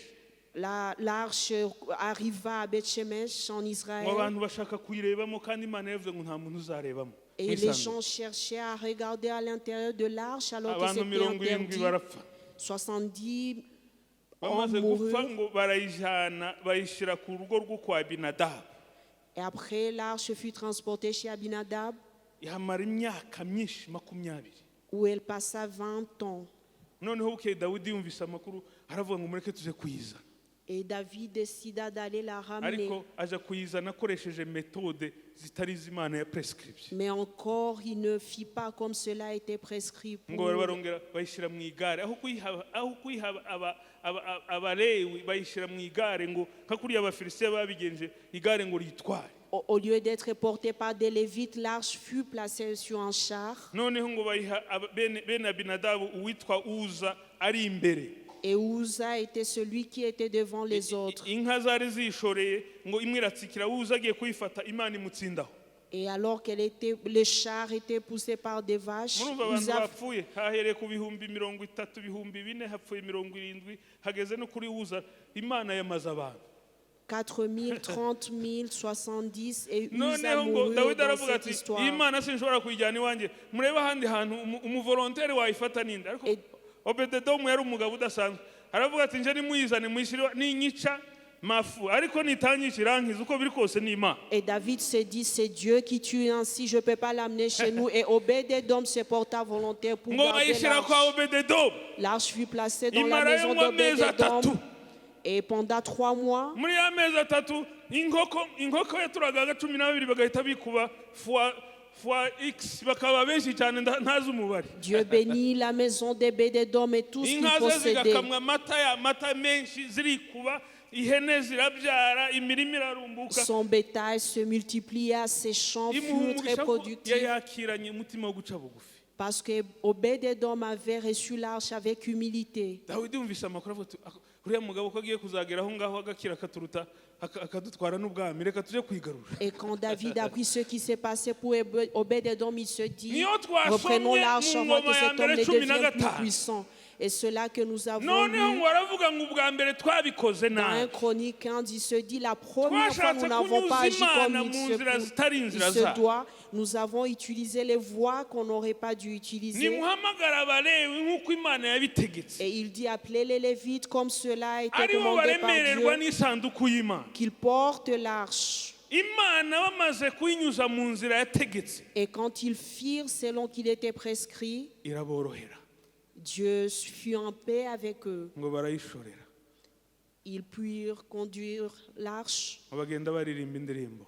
l'arche arriva à Beth-Shemesh en ngo Israël. abantu bashaka kuyirebamo kandi Imana yavuze ngo nta muntu uzarebamo Et mu les isanduku. gens cherchaient à regarder à l'intérieur de l'arche alors que Abantu c'était 70 interdit. barapfa. 70 Bamaze hommes gupfa moururent. ngo barayijana bayishyira ku rugo rwo kwa Abinadabu. Et après, l'arche fut transportée chez Abinadab, Ihamara imyaka myinshi 20. Où elle passa 20 ans. Noneho bukeye Dawidi yumvise amakuru aravuga ngo mureke tuze kuyizana. Et David décida d'aller la ramener. Ariko aja kuyizana akoresheje metode zitari iz'Imana ya prescription. Mais encore, il ne fit pas comme cela était prescrit. Ngo barongera bayishyira mu igare aho kuyiha Abalewi bayishyira mu igare ngo nka kuriya Abafilisitiya babigenje igare ngo riyitware. Au lieu d'être portée par des Lévites, l'arche fut placée sur un char. Noneho ngo bayiha bene Abinadabu uwitwa Uza ari imbere. Et Uza était celui qui était devant les autres. Inka zari zishoreye ngo imwe iratsikira Uza agiye kuyifata Imana imutsindaho. Et alors qu'elle était, les chars étaient poussés par des vaches, Murumva abantu Uza bapfuye hahereye ku 30,000, 4,000, hapfuye 70, hageze no kuri Uza Imana yamaze abantu. 4 000, 30 000, 70 et Uza Noneho ngo mourut Dawidi dans aravuga cette ati iyi histoire. Mana sinshobora kuyijyana iwanjye, murebe ahandi hantu umuvolontere wayifata ninde. Ariko Obededomu yari umugabo udasanzwe, aravuga ati nje nimuyizane muyishyire ninyica mafu ariko nitanyica irankiza uko biri kose ni Imana. Et David s'est dit, c'est Dieu qui tue ainsi, je ne peux pas l'amener chez nous. Et Obed-Edom se porta volontaire pour Ngo garder bayishyira kwa l'arche. Obededomu. L'arche fut placée dans la Imarayo maison ngo amezi d'Obed-Edom. 3. Et pendant 3 mois, Muri ya mezi 3 inkoko yaturagaga 12 bagahita bikuba fois x bakaba benshi cyane ntazi umubare. Dieu bénit la maison d'Obed-Edom et tout ce qu'il Inka ze possédait. zigakamwa amata ya mata menshi zirikuba, ihene zirabyara, imirima irarumbuka. Son bétail se multiplia, ses champs Imuha furent très umugisha ko productifs. yayakiranye umutima wo guca bugufi. Parce que Obed-Edom avait reçu l'arche avec humilité. Dawidi yumvise amakuru avuga ati "Uriya mugabo ko agiye kuzagera aho ngaho agakira akaturuta akadutwara n'ubwami, reka tujye kwigarura." Et quand David apprit ce qui s'est passé pour Obed-Edom, il se dit, Niyo twasomye reprenons l'arche mu avant ngoma que ya cet homme mbere ne 15. devienne plus puissant. Et cela que nous avons Noneho lu ngo aravuga ngo ubwa mbere twabikoze dans 1 nabi. Chronique 15, il se dit, la première fois, Twashatse nous n'avons pas kunyuza agi comme Imana il mu se, nzira zitari il inzira se zayo. doit. Nous avons utilisé les voies qu'on n'aurait pas dû utiliser. Nimuhamagara Abalewi nk'uko Imana yabitegetse, Et il dit, appelez les Lévites comme cela a été aribo commandé par baremererwa Dieu, n'isanduku y'Imana. qu'ils portent l'arche. Imana bamaze kuyinyuza mu nzira yategetse, Et quand ils firent selon qu'il était prescrit, iraborohera. Dieu fut en paix avec eux. Ngo barayishorera. Ils purent conduire l'arche Ngo bagenda baririmba indirimbo,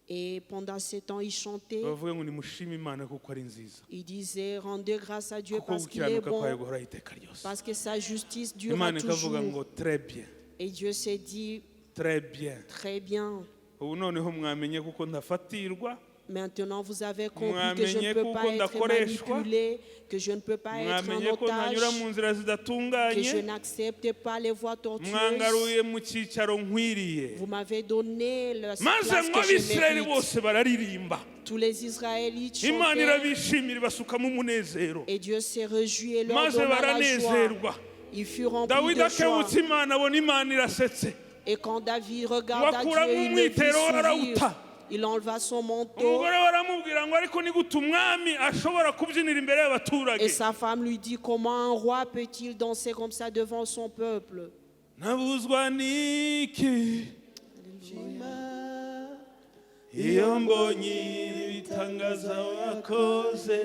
et pendant ces temps, ils chantaient. bavuga ngo nimushime Imana kuko ari nziza, Ils disaient, rendez grâce à Dieu kuko parce qu'il est gukiranuka kwayo bon, guhoraho iteka ryose. parce que sa justice durera Imana ikavuga toujours. ngo très bien. Et Dieu s'est dit, Très bien. très bien. Ubu noneho mwamenye kuko ntafatirwa. Maintenant, vous avez compris que je ne Mwamenye peux kuko pas être ndakoreshwa. manipulé, que je ne peux pas être Mwamenye en ko ntanyura otage, mu nzira que je zidatunganye. n'accepte pas les voies tortueuses. Mwangaruye mu cyicaro nkwiriye. Vous m'avez donné la Maze place ngo que je Abisirayeli mérite. bose bararirimba. Tous les Israélites Imana chantaient irabishimira ibasukamo umunezero, et Dieu s'est réjoui et leur maze donna la joie. baranezerwa. Ils furent remplis Dawidi de joie. akebutse Imana abona Imana irasetse. Et quand David regarda Wakuramo Dieu, il le vit umwitero sourire. arawuta. Il enleva son manteau Umugore we aramubwira ngo ariko ni gute umwami ashobora kubyinira imbere y'abaturage? Et sa femme lui dit, comment un roi peut-il danser comme ça devant son peuple? Nabuzwa n'iki iyo mbonye ibitangaza wakoze?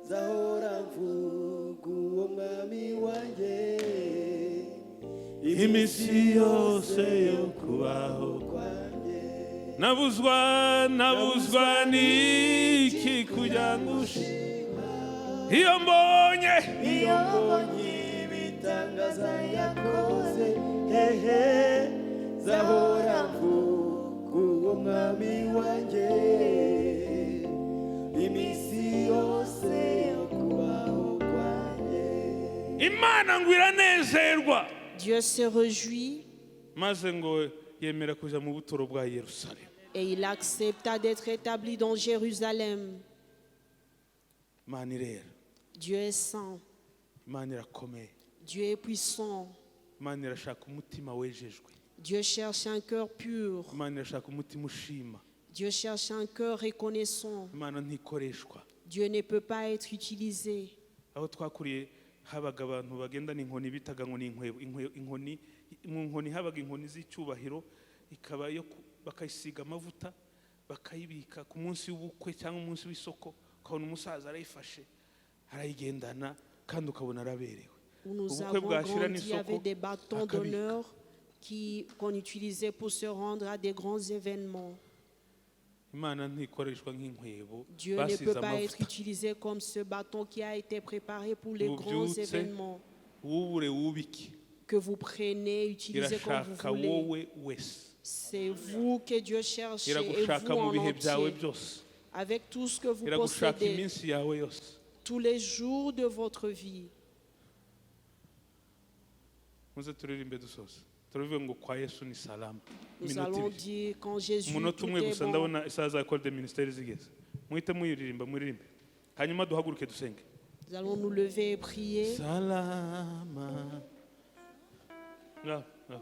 Nzahora mvuga uwo mwami wanjye iminsi yose yo kubaho kwanjye. Nabuzwa n'iki kugira ngo ushima iyo mbonye Iyo mbonye ibitangaza yakoze hehe, nzahora mvuga uwo mwami wanjye iminsi yose yo kubaho kwanjye. Imana ngo iranezerwa. Dieu se réjouit Maze ngo yemera kuja mu buturo bwa Yerusalemu. Et il accepta d'être établi dans Jérusalem. Imana irera. Dieu est saint, Imana irakomeye. Dieu est puissant, Imana irashaka umutima wejejwe. Dieu cherche un cœur pur, Imana irashaka umutima ushima. Dieu cherche un cœur reconnaissant. Imana ntikoreshwa. Dieu ne peut pas être utilisé. Aho twakuriye habaga abantu bagendana inkoni bitaga ngo ni inkwebo inkoni. Mu nkoni habaga inkoni z'icyubahiro ikaba iyo bakayisiga amavuta bakayibika ku munsi w'ubukwe cyangwa umunsi w'isoko, ukabona umusaza arayifashe arayigendana kandi ukabona araberewe. Où nous Ubukwe avons bwashira grandi n'isoko avec des bâtons akabika. d'honneur qu'on utilisait pour se rendre à des grands événements. Imana ntikoreshwa nk'inkwebo Dieu ne basize peut pas être amavuta. utilisé comme ce bâton qui a été préparé pour les grands Mubyutse, événements wubure wubike, que vous prenez, utilisez comme vous irashaka voulez. Wowe wese. C'est vous que Dieu cherche et Iragushaka vous mu en bihe byawe entier, byose. avec tout ce que vous Iragushaka possédez, iminsi yawe yose. tous les jours de votre vie. Muze turirimbe dusoza, turavuga ngo kwa Yesu ni salama. Nous Iminota allons 2. Dire quand Jésus, Umunota tout umwe est gusa. bon. Ndabona isaha za école de ministère zigeze. Muhite muyiririmba, muririmbe, hanyuma duhaguruke dusenge. Nous allons nous lever et prier. Salama. Ngaho, ngaho.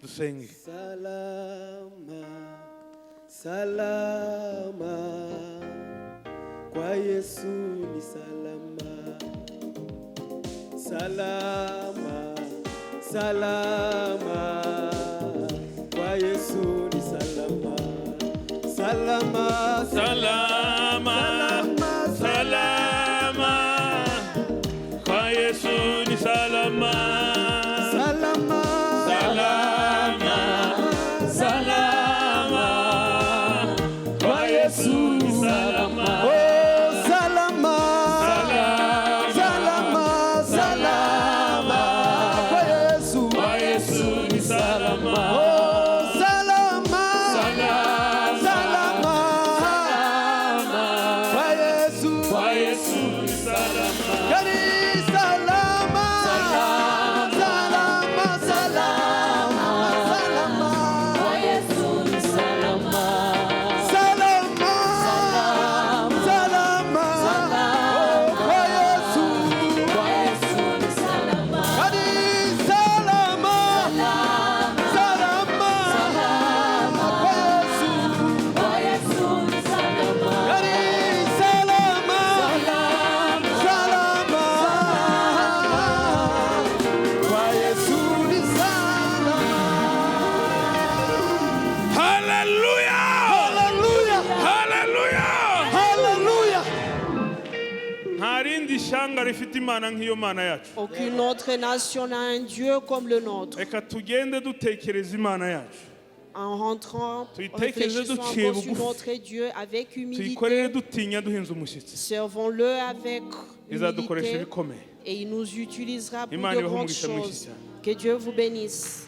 Dusenge. Salama, salama, kwa Yesu ni salama. Salama, salama, kwa Yesu ni salama. Salama, Salama, salama, kwa Yesu ni salama. Salama, Salama, salama, kwa Yesu ni salama. Oh, salama, Salama, salama, salama, kwa Yesu. Kwa Yesu ni salama. Oh, salama, Salama, salama, kwa Yesu. Kwa Yesu ni salama. Kani salama, salama, salama, salama, salama, salama, oh, kwa Yesu. Kani salama, salama, kwa Yesu. Kani salama, salama, kwa Yesu ni salama. Haleluya! Hallelujah! Haleluya! Hallelujah! Nta rindi shyanga rifite Imana nk'iyo Mana yacu. Aucune autre nation n'a un Dieu comme le nôtre. Reka tugende dutekereza Imana yacu. En rentrant, Tuyitekereze réfléchissons duciye encore sur bugufi. notre Dieu avec Tuyikorere humilité. dutinya, duhinze umushyitsi. Servons-le avec Izadukoresha humilité ibikomeye. Et il nous utilisera pour Imana de ibahe grandes umugisha mwinshi choses. cyane. Que Dieu vous bénisse.